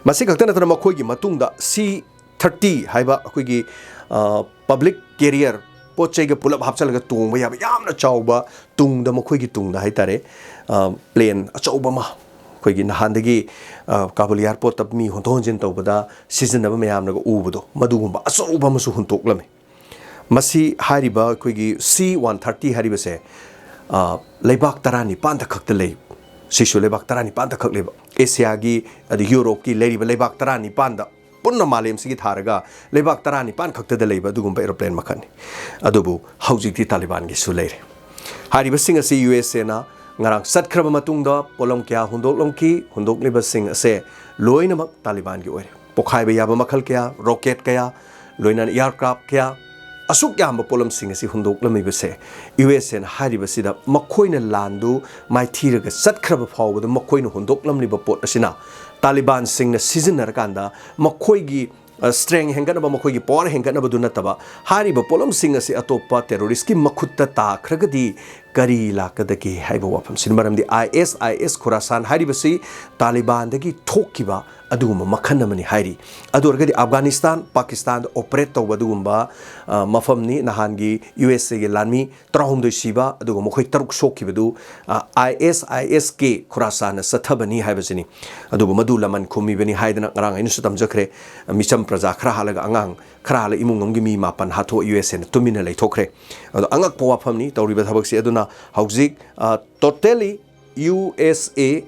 ꯃꯁꯤ ꯈꯛꯇ ꯅꯠꯇꯅ ꯃꯈꯣꯏꯒꯤ ꯃꯇꯨꯡꯗ ꯁꯤ ꯊꯥꯔꯇꯤ ꯍꯥꯏꯕ ꯑꯩꯈꯣꯏꯒꯤ, ꯑ, ꯄꯕ꯭ꯂꯤꯛ ꯀꯦꯔꯤꯌꯔ, ꯄꯣꯠ ꯆꯩꯒ ꯄꯨꯂꯞ ꯍꯥꯞꯆꯤꯜꯂꯒ ꯇꯣꯡꯕ ꯌꯥꯕ ꯌꯥꯝꯅ ꯆꯥꯎꯕ ꯇꯨꯡꯗ, ꯃꯈꯣꯏꯒꯤ ꯇꯨꯡꯗ ꯍꯥꯏ ꯇꯥꯔꯦ, ꯑ, ꯄ꯭ꯂꯦꯟ ꯑꯆꯧꯕ ꯑꯃ, ꯑꯩꯈꯣꯏꯒꯤ ꯅꯍꯥꯟꯗꯒꯤ, ꯑ, ꯀꯥꯕꯨꯜ ꯑꯦꯌꯥꯔꯄꯣꯔꯠꯇ ꯃꯤ ꯍꯣꯟꯗꯣꯛ ꯍꯣꯟꯖꯤꯟ ꯇꯧꯕꯗ ꯁꯤꯖꯤꯟꯅꯕ ꯃꯌꯥꯝꯅꯒ ꯎꯕꯗꯣ, ꯃꯗꯨꯒꯨꯝꯕ ꯑꯆꯧꯕ ꯑꯃꯁꯨ ꯍꯨꯟꯇꯣꯛꯂꯝꯃꯤ꯫ ꯃꯁꯤ ꯍꯥꯏꯔꯤꯕ ꯑꯩꯈꯣꯏꯒꯤ ꯁꯤ ꯋꯥꯟ ꯊꯥꯔꯇꯤ ꯍꯥꯏꯔꯤꯕꯁꯦ, ꯑ, ꯂꯩꯕꯥꯛ ꯇꯔꯥꯅꯤꯄꯥꯟꯗ ꯈꯛꯇ ꯂꯩ꯫ ꯁꯤꯁꯨ ꯂꯩꯕꯥꯛ ꯇꯔꯥꯅꯤꯄꯥꯟꯗ ꯈꯛ ꯂꯩꯕ꯫ ꯑꯦꯁꯤꯌꯥꯒꯤ, ꯑꯗꯩ ꯌꯨꯔꯣꯞꯀꯤ ꯂꯩꯔꯤꯕ ꯂꯩꯕꯥꯛ ꯇꯔꯥꯅꯤꯄꯥꯟꯗ, ꯄꯨꯟꯅ ꯃꯥꯂꯦꯝꯁꯤꯒꯤ ꯊꯥꯔꯒ ꯂꯩꯕꯥꯛ ꯇꯔꯥꯅꯤꯄꯥꯟ ꯈꯛꯇꯗ ꯂꯩꯕ ꯑꯗꯨꯒꯨꯝꯕ ꯑꯦꯔꯣꯄ꯭ꯂꯦꯟ ꯃꯈꯜꯅꯤ꯫ ꯑꯗꯨꯕꯨ ꯍꯧꯖꯤꯛꯇꯤ ꯇꯥꯂꯤꯕꯥꯟꯒꯤꯁꯨ ꯂꯩꯔꯦ꯫ ꯍꯥꯏꯔꯤꯕꯁꯤꯡ ꯑꯁꯤ ꯌꯨ ꯑꯦꯁ ꯑꯦꯅ ꯉꯔꯥꯡ ꯆꯠꯈ꯭ꯔꯕ ꯃꯇꯨꯡꯗ ꯄꯣꯠꯂꯝ ꯀꯌꯥ ꯍꯨꯟꯗꯣꯛꯂꯝꯈꯤ꯫ ꯍꯨꯟꯗꯣꯛꯂꯤꯕꯁꯤꯡ ꯑꯁꯦ ꯂꯣꯏꯅꯃꯛ ꯇꯥꯂꯤꯕꯥꯟꯒꯤ ꯑꯣꯏꯔꯦ꯫ ꯄꯣꯈꯥꯏꯕ ꯌꯥꯕ ꯃꯈꯜ ꯀꯌꯥ, ꯔꯣꯀꯦꯠ ꯀꯌꯥ, ꯂꯣꯏꯅꯅ ꯑꯦꯌꯥꯔꯀ꯭ꯔꯥꯐ ꯀꯌꯥ, ꯑꯁꯨꯛ ꯌꯥꯝꯕ ꯄꯣꯠꯂꯝꯁꯤꯡ ꯑꯁꯤ ꯍꯨꯟꯗꯣꯛꯂꯝꯃꯤꯕꯁꯦ ꯌꯨ ꯑꯦꯁ ꯑꯦꯅ ꯍꯥꯏꯔꯤꯕꯁꯤꯗ ꯃꯈꯣꯏꯅ ꯂꯥꯟꯗꯨ ꯃꯥꯏꯊꯤꯔꯒ ꯆꯠꯈ꯭ꯔꯕ ꯐꯥꯎꯕꯗ ꯃꯈꯣꯏꯅ ꯍꯨꯟꯗꯣꯛꯂꯝꯂꯤꯕ ꯄꯣꯠ ꯑꯁꯤꯅ ꯇꯥꯂꯤꯕꯥꯟꯁꯤꯡꯅ ꯁꯤꯖꯤꯟꯅꯔꯀꯥꯟꯗ ꯃꯈꯣꯏꯒꯤ ꯁ꯭ꯇ꯭ꯔꯦꯡ ꯍꯦꯟꯒꯠꯅꯕ, ꯃꯈꯣꯏꯒꯤ ꯄꯋꯥꯔ ꯍꯦꯟꯒꯠꯅꯕꯗꯨ ꯅꯠꯇꯕ, ꯍꯥꯏꯔꯤꯕ ꯄꯣꯠꯂꯝꯁꯤꯡ ꯑꯁꯤ ꯑꯇꯣꯞꯄ ꯇꯦꯔꯣꯔꯤꯁꯀꯤ ꯃꯈꯨꯠꯇ ꯇꯥꯈ꯭ꯔꯒꯗꯤ ꯀꯔꯤ ꯂꯥꯛꯀꯗꯒꯦ ꯍꯥꯏꯕ ꯋꯥꯐꯝꯁꯤꯅꯤ꯫ ꯃꯔꯝꯗꯤ ꯑꯥꯏ ꯑꯦꯁ ꯑꯥꯏ ꯑꯦꯁ ꯈꯨꯔꯥꯁꯥꯟ ꯍꯥꯏꯔꯤꯕꯁꯤ ꯇꯥꯂꯤꯕꯥꯟꯗꯒꯤ ꯊꯣꯛꯈꯤꯕ ꯑꯗꯨꯒꯨꯝꯕ ꯃꯈꯜ ꯑꯃꯅꯤ ꯍꯥꯏꯔꯤ꯫ ꯑꯗꯨ ꯑꯣꯏꯔꯒꯗꯤ ꯑꯐꯒꯥꯅꯤꯁꯇꯥꯟ, ꯄꯥꯀꯤꯁꯇꯥꯟꯗ ꯑꯣꯄꯔꯦꯠ ꯇꯧꯕ ꯑꯗꯨꯒꯨꯝꯕ, ꯑ, ꯃꯐꯝꯅꯤ꯫ ꯅꯍꯥꯟꯒꯤ ꯌꯨ ꯑꯦꯁ ꯑꯦꯒꯤ ꯂꯥꯟꯃꯤ ꯇꯔꯥꯍꯨꯝꯗꯣꯏ ꯁꯤꯕ, ꯑꯗꯨꯒ ꯃꯈꯣꯏ ꯇꯔꯨꯛ ꯁꯣꯛꯈꯤꯕꯗꯨ, ꯑ, ꯑꯥꯏ ꯑꯦꯁ ꯑꯥꯏ ꯑꯦꯁ ꯀꯦ ꯈꯨꯔꯥꯁꯥꯟꯅ ꯆꯠꯊꯕꯅꯤ ꯍꯥꯏꯕꯁꯤꯅꯤ꯫ ꯑꯗꯨꯕꯨ ꯃꯗꯨ ꯂꯃꯟ ꯈꯨꯝꯃꯤꯕꯅꯤ ꯍꯥꯏꯗꯅ ꯉꯔꯥꯡ ꯑꯩꯅꯁꯨ ꯇꯝꯖꯈ꯭ꯔꯦ꯫ ꯃꯤꯆꯝ ꯄ꯭ꯔꯖꯥ ꯈꯔ ꯍꯥꯠꯂꯒ ꯑꯉꯥꯡ ꯈꯔ ꯍꯥꯠꯂ ꯏꯃꯨꯡ ꯑꯃꯒꯤ ꯃꯤ ꯃꯥꯄꯟ ꯍꯥꯠꯊꯣꯛ ꯌꯨ ꯑꯦꯁ ꯑꯦꯅ ꯇꯨꯃꯤꯟꯅ ꯂꯩꯊꯣꯛꯈ꯭ꯔꯦ꯫ ꯑꯗꯣ ꯑꯉꯛꯄ ꯋꯥꯐꯝꯅꯤ ꯇꯧꯔꯤꯕ ꯊꯕꯛꯁꯤ꯫ ꯑꯗꯨꯅ ꯍꯧꯖꯤꯛ, ꯑ, ꯇꯣꯇꯦꯂꯤ ꯌꯨ ꯑꯦꯁ ꯑꯦ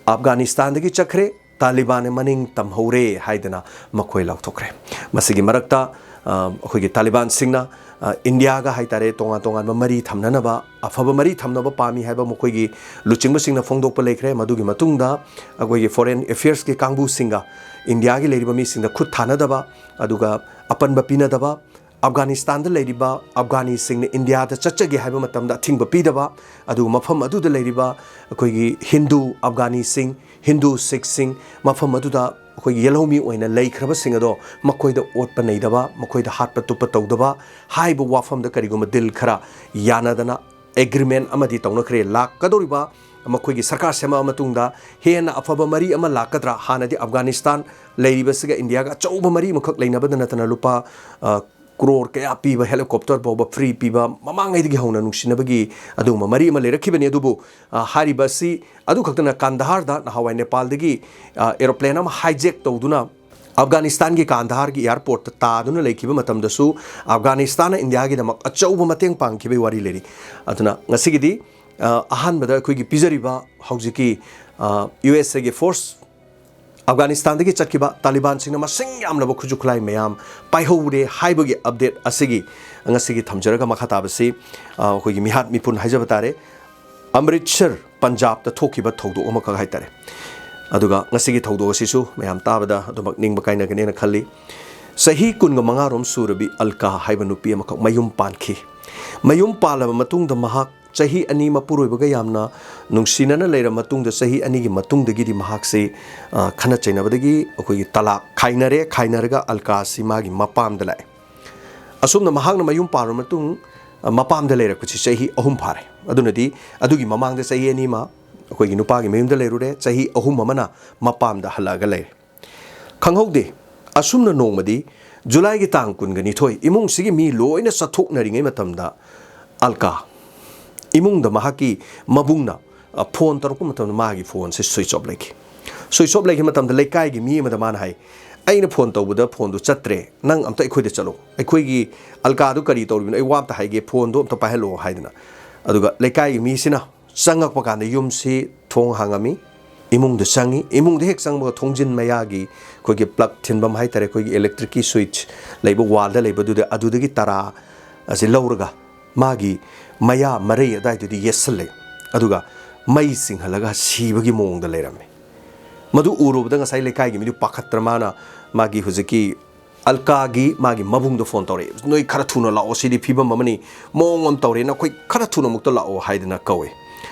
ꯑꯐꯒꯥꯅꯤꯁꯇꯥꯟꯗꯒꯤ ꯆꯠꯈ꯭ꯔꯦ, ꯇꯥꯂꯤꯕꯥꯟꯅ ꯃꯅꯤꯡ ꯇꯝꯍꯧꯔꯦ ꯍꯥꯏꯗꯅ ꯃꯈꯣꯏ ꯂꯥꯎꯊꯣꯛꯈ꯭ꯔꯦ꯫ ꯃꯁꯤꯒꯤ ꯃꯔꯛꯇ, ꯑ, ꯑꯩꯈꯣꯏꯒꯤ ꯇꯥꯂꯤꯕꯥꯟꯁꯤꯡꯅ, ꯑ, ꯏꯟꯗꯤꯌꯥꯒ ꯍꯥꯏꯇꯥꯔꯦ, ꯇꯣꯉꯥꯟ ꯇꯣꯉꯥꯟꯕ ꯃꯔꯤ ꯊꯝꯅꯅꯕ, ꯑꯐꯕ ꯃꯔꯤ ꯊꯝꯅꯕ ꯄꯥꯝꯃꯤ ꯍꯥꯏꯕ ꯃꯈꯣꯏꯒꯤ ꯂꯨꯆꯤꯡꯕꯁꯤꯡꯅ ꯐꯣꯡꯗꯣꯛꯄ ꯂꯩꯈ꯭ꯔꯦ꯫ ꯃꯗꯨꯒꯤ ꯃꯇꯨꯡꯗ ꯑꯩꯈꯣꯏꯒꯤ ꯐꯣꯔꯦꯟ ꯑꯦꯐꯤꯌꯔꯁꯀꯤ ꯀꯥꯡꯕꯨꯁꯤꯡꯒ ꯏꯟꯗꯤꯌꯥꯒꯤ ꯂꯩꯔꯤꯕ ꯃꯤꯁꯤꯡꯗ ꯈꯨꯠ ꯊꯥꯅꯗꯕ, ꯑꯗꯨꯒ ꯑꯄꯟꯕ ꯄꯤꯅꯗꯕ, ꯑꯐꯒꯥꯅꯤꯁꯇꯥꯟꯗ ꯂꯩꯔꯤꯕ ꯑꯐꯒꯥꯅꯤꯁꯤꯡꯅ ꯏꯟꯗꯤꯌꯥꯗ ꯆꯠꯆꯒꯦ ꯍꯥꯏꯕ ꯃꯇꯝꯗ ꯑꯊꯤꯡꯕ ꯄꯤꯗꯕ, ꯑꯗꯨꯒ ꯃꯐꯝ ꯑꯗꯨꯗ ꯂꯩꯔꯤꯕ ꯑꯩꯈꯣꯏꯒꯤ ꯍꯤꯟꯗꯨ ꯑꯐꯒꯥꯅꯤꯁꯤꯡ, ꯍꯤꯟꯗꯨ ꯁꯤꯈꯁꯤꯡ, ꯃꯐꯝ ꯑꯗꯨꯗ ꯑꯩꯈꯣꯏꯒꯤ ꯌꯦꯜꯍꯧꯃꯤ ꯑꯣꯏꯅ ꯂꯩꯈ꯭ꯔꯕꯁꯤꯡ ꯑꯗꯣ ꯃꯈꯣꯏꯗ ꯑꯣꯠꯄ ꯅꯩꯗꯕ, ꯃꯈꯣꯏꯗ ꯍꯥꯠꯄ ꯇꯨꯞꯄ ꯇꯧꯗꯕ ꯍꯥꯏꯕ ꯋꯥꯐꯝꯗ ꯀꯔꯤꯒꯨꯝꯕ ꯗꯤꯜ ꯈꯔ ꯌꯥꯅꯗꯅ ꯑꯦꯒ꯭ꯔꯤꯃꯦꯟ ꯑꯃꯗꯤ ꯇꯧꯅꯈ꯭ꯔꯦ꯫ ꯂꯥꯛꯀꯗꯧꯔꯤꯕ ꯃꯈꯣꯏꯒꯤ ꯁꯔꯀꯥꯔ ꯁꯦꯝꯃꯛꯑ ꯃꯇꯨꯡꯗ ꯍꯦꯟꯅ ꯑꯐꯕ ꯃꯔꯤ ꯑꯃ ꯂꯥꯛꯀꯗ꯭ꯔꯥ? ꯍꯥꯟꯅꯗꯤ ꯑꯐꯒꯥꯅꯤꯁꯇꯥꯟ ꯂꯩꯔꯤꯕꯁꯤꯒ ꯏꯟꯗꯤꯌꯥꯒ ꯑꯆꯧꯕ ꯃꯔꯤ ꯑꯃꯈꯛ ꯂꯩꯅꯕꯗ ꯅꯠꯇꯅ ꯂꯨꯄꯥ, ꯑ, ꯀ꯭ꯔꯣꯔ ꯀꯌꯥ ꯄꯤꯕ ꯍꯦꯂꯤꯀꯣꯞꯇꯔ ꯐꯥꯎꯕ ꯐ꯭ꯔꯤ ꯄꯤꯕ, ꯃꯃꯥꯡꯉꯩꯗꯒꯤ ꯍꯧꯅ ꯅꯨꯡꯁꯤꯅꯕꯒꯤ ꯑꯗꯨꯒꯨꯝꯕ ꯃꯔꯤ ꯑꯃ ꯂꯩꯔꯛꯈꯤꯕꯅꯤ꯫ ꯑꯗꯨꯕꯨ, ꯑ, ꯍꯥꯏꯔꯤꯕ ꯑꯁꯤ ꯑꯗꯨ ꯈꯛꯇꯅ ꯀꯥꯟꯗꯍꯥꯔꯗ ꯅꯍꯥꯟꯋꯥꯏ ꯅꯦꯄꯥꯜꯗꯒꯤ, ꯑ, ꯑꯦꯔꯣꯄ꯭ꯂꯦꯟ ꯑꯃ ꯍꯥꯏꯖꯦꯛ ꯇꯧꯗꯨꯅ ꯑꯐꯒꯥꯅꯤꯁꯇꯥꯟꯒꯤ ꯀꯥꯟꯗꯍꯥꯔꯒꯤ ꯑꯦꯌꯥꯔꯄꯣꯔꯠꯇ ꯇꯥꯗꯨꯅ ꯂꯩꯈꯤꯕ ꯃꯇꯝꯗꯁꯨ ꯑꯐꯒꯥꯅꯤꯁꯇꯥꯟꯅ ꯏꯟꯗꯤꯌꯥꯒꯤꯗꯃꯛ ꯑꯆꯧꯕ ꯃꯇꯦꯡ ꯄꯥꯡꯈꯤꯕꯒꯤ ꯋꯥꯔꯤ ꯂꯩꯔꯤ꯫ ꯑꯗꯨꯅ ꯉꯁꯤꯒꯤꯗꯤ, ꯑ, ꯑꯍꯥꯟꯕꯗ ꯑꯩꯈꯣꯏꯒꯤ ꯄꯤꯖꯔꯤꯕ ꯍꯧꯖꯤꯛꯀꯤ, ꯑ, ꯌꯨ ꯑꯦꯁ ꯑꯦꯒꯤ ꯐꯣꯔꯁ ꯑꯐꯒꯥꯅꯤꯁꯇꯥꯟꯗꯒꯤ ꯆꯠꯈꯤꯕ ꯇꯥꯂꯤꯕꯥꯟꯁꯤꯡꯅ ꯃꯁꯤꯡ ꯌꯥꯝꯂꯕ ꯈꯨꯠꯁꯨ ꯈꯨꯠꯂꯥꯏ ꯃꯌꯥꯝ ꯄꯥꯏꯍꯧꯔꯦ ꯍꯥꯏꯕꯒꯤ ꯑꯞꯗꯦꯠ ꯑꯁꯤꯒꯤ ꯉꯁꯤꯒꯤ ꯊꯝꯖꯔꯒ, ꯃꯈꯥ ꯇꯥꯕꯁꯤ, ꯑ, ꯑꯩꯈꯣꯏꯒꯤ ꯃꯤꯍꯥꯠ ꯃꯤꯄꯨꯟ ꯍꯥꯏꯖꯕ ꯇꯥꯔꯦ, ꯑꯃ꯭ꯔꯤꯠꯁꯔ, ꯄꯟꯖꯥꯕꯇ ꯊꯣꯛꯈꯤꯕ ꯊꯧꯗꯣꯛ ꯑꯃꯈꯛ ꯍꯥꯏꯇꯥꯔꯦ꯫ ꯑꯗꯨꯒ ꯉꯁꯤꯒꯤ ꯊꯧꯗꯣꯛ ꯑꯁꯤꯁꯨ ꯃꯌꯥꯝ ꯇꯥꯕꯗ ꯑꯗꯨꯃꯛ ꯅꯤꯡꯕ ꯀꯥꯏꯅꯒꯅꯦꯅ ꯈꯜꯂꯤ꯫ ꯆꯍꯤ ꯀꯨꯟꯒ ꯃꯉꯥꯔꯣꯝ ꯁꯨꯔꯕꯤ ꯑꯜꯀꯥ ꯍꯥꯏꯕ ꯅꯨꯄꯤ ꯑꯃꯈꯛ ꯃꯌꯨꯝ ꯄꯥꯟꯈꯤ꯫ ꯃꯌꯨꯝ ꯄꯥꯜꯂꯕ ꯃꯇꯨꯡꯗ ꯃꯍꯥꯛ ꯆꯍꯤ ꯑꯅꯤ ꯃꯄꯨꯔꯣꯏꯕꯒ ꯌꯥꯝꯅ ꯅꯨꯡꯁꯤꯅꯅ ꯂꯩꯔꯕ ꯃꯇꯨꯡꯗ, ꯆꯍꯤ ꯑꯅꯤꯒꯤ ꯃꯇꯨꯡꯗꯒꯤꯗꯤ ꯃꯍꯥꯛꯁꯤ, ꯑ, ꯈꯠꯅ ꯆꯩꯅꯕꯗꯒꯤ ꯑꯩꯈꯣꯏꯒꯤ ꯇꯂꯥꯛ ꯈꯥꯏꯅꯔꯦ꯫ ꯈꯥꯏꯅꯔꯒ ꯑꯜꯀꯥꯁꯤ ꯃꯥꯒꯤ ꯃꯄꯥꯝꯗ ꯂꯥꯛꯑꯦ꯫ ꯑꯁꯨꯝꯅ ꯃꯍꯥꯛꯅ ꯃꯌꯨꯝ ꯄꯥꯜꯂꯕ ꯃꯇꯨꯡ, ꯑ, ꯃꯄꯥꯝꯗ ꯂꯩꯔꯛꯄꯁꯤ ꯆꯍꯤ ꯑꯍꯨꯝ ꯐꯥꯔꯦ꯫ ꯑꯗꯨꯅꯗꯤ ꯑꯗꯨꯒꯤ ꯃꯃꯥꯡꯗ ꯆꯍꯤ ꯑꯅꯤ ꯑꯃ ꯑꯩꯈꯣꯏꯒꯤ ꯅꯨꯄꯥꯒꯤ ꯃꯌꯨꯝꯗ ꯂꯩꯔꯨꯔꯦ, ꯆꯍꯤ ꯑꯍꯨꯝ ꯑꯃꯅ ꯃꯄꯥꯝꯗ ꯍꯜꯂꯛꯑꯒ ꯂꯩꯔꯦ꯫ ꯈꯪꯍꯧꯗꯦ, ꯑꯁꯨꯝꯅ ꯅꯣꯡꯃꯗꯤ ꯖꯨꯂꯥꯏꯒꯤ ꯇꯥꯡ ꯀꯨꯟꯒꯅꯤꯊꯣꯏ ꯏꯃꯨꯡꯁꯤꯒꯤ ꯃꯤ ꯂꯣꯏꯅ ꯆꯠꯊꯣꯛꯅꯔꯤꯉꯩ ꯃꯇꯝꯗ ꯑꯜꯀꯥ ꯏꯃꯨꯡꯗ ꯃꯍꯥꯛꯀꯤ ꯃꯕꯨꯡꯅ, ꯑ, ꯐꯣꯟ ꯇꯧꯔꯛꯄ ꯃꯇꯝꯗ ꯃꯥꯒꯤ ꯐꯣꯟꯁꯦ ꯁ꯭ꯋꯤꯆ ꯑꯣꯐ ꯂꯩꯈꯤ꯫ ꯁ꯭ꯋꯤꯆ ꯑꯣꯐ ꯂꯩꯈꯤꯕ ꯃꯇꯝꯗ ꯂꯩꯀꯥꯏꯒꯤ ꯃꯤ ꯑꯃꯗ ꯃꯥꯅ ꯍꯥꯏ, "ꯑꯩꯅ ꯐꯣꯟ ꯇꯧꯕꯗ ꯐꯣꯟꯗꯨ ꯆꯠꯇ꯭ꯔꯦ, ꯅꯪ ꯑꯝꯇ ꯑꯩꯈꯣꯏꯗ ꯆꯠꯂꯣ, ꯑꯩꯈꯣꯏꯒꯤ ꯑꯜꯀꯥꯗꯨ ꯀꯔꯤ ꯇꯧꯔꯤꯕꯅꯣ, ꯑꯩ ꯋꯥ ꯑꯝꯇ ꯍꯥꯏꯒꯦ, ꯐꯣꯟꯗꯣ ꯑꯝꯇ ꯄꯥꯏꯍꯜꯂꯛꯑꯣ" ꯍꯥꯏꯗꯅ꯫ ꯑꯗꯨꯒ ꯂꯩꯀꯥꯏꯒꯤ ꯃꯤꯁꯤꯅ ꯆꯪꯉꯛꯄ ꯀꯥꯟꯗ ꯌꯨꯝꯁꯤ ꯊꯣꯡ ꯍꯥꯡꯉꯝꯃꯤ꯫ ꯏꯃꯨꯡꯗ ꯆꯪꯉꯤ꯫ ꯏꯃꯨꯡꯗ ꯍꯦꯛ ꯆꯪꯕꯒ ꯊꯣꯡꯖꯤꯟ ꯃꯌꯥꯒꯤ ꯑꯩꯈꯣꯏꯒꯤ ꯄ꯭ꯂꯒ ꯊꯤꯟꯐꯝ ꯍꯥꯏꯇꯥꯔꯦ, ꯑꯩꯈꯣꯏꯒꯤ ꯏꯂꯦꯛꯇ꯭ꯔꯤꯛꯀꯤ ꯁ꯭ꯋꯤꯆ ꯂꯩꯕ ꯋꯥꯜꯗ ꯂꯩꯕꯗꯨꯗ, ꯑꯗꯨꯗꯒꯤ ꯇꯔꯥ ꯑꯁꯤ ꯂꯧꯔꯒ ꯃꯥꯒꯤ ꯃꯌꯥ ꯃꯔꯩ ꯑꯗꯨꯋꯥꯏꯗꯨꯗꯤ ꯌꯦꯠꯁꯜꯂꯦ꯫ ꯑꯗꯨꯒ ꯃꯩ ꯆꯤꯡꯍꯜꯂꯒ ꯁꯤꯕꯒꯤ ꯃꯑꯣꯡꯗ ꯂꯩꯔꯝꯃꯦ꯫ ꯃꯗꯨ ꯎꯔꯨꯕꯗ ꯉꯁꯥꯏ ꯂꯩꯀꯥꯏꯒꯤ ꯃꯤꯗꯨ ꯄꯥꯈꯠꯇꯅ ꯃꯥꯅ ꯃꯥꯒꯤ ꯍꯧꯖꯤꯛꯀꯤ ꯑꯜꯀꯥꯒꯤ ꯃꯥꯒꯤ ꯃꯕꯨꯡꯗ ꯐꯣꯟ ꯇꯧꯔꯛꯑꯦ, "ꯅꯣꯏ ꯈꯔ ꯊꯨꯅ ꯂꯥꯛꯑꯣ, ꯁꯤꯗꯤ ꯐꯤꯕꯝ ꯑꯃꯅꯤ, ꯃꯑꯣꯡ ꯑꯃ ꯇꯧꯔꯦ, ꯅꯈꯣꯏ ꯈꯔ ꯊꯨꯅ ꯑꯃꯨꯛꯇ ꯂꯥꯛꯑꯣ" ꯍꯥꯏꯗꯅ ꯀꯧꯋꯦ꯫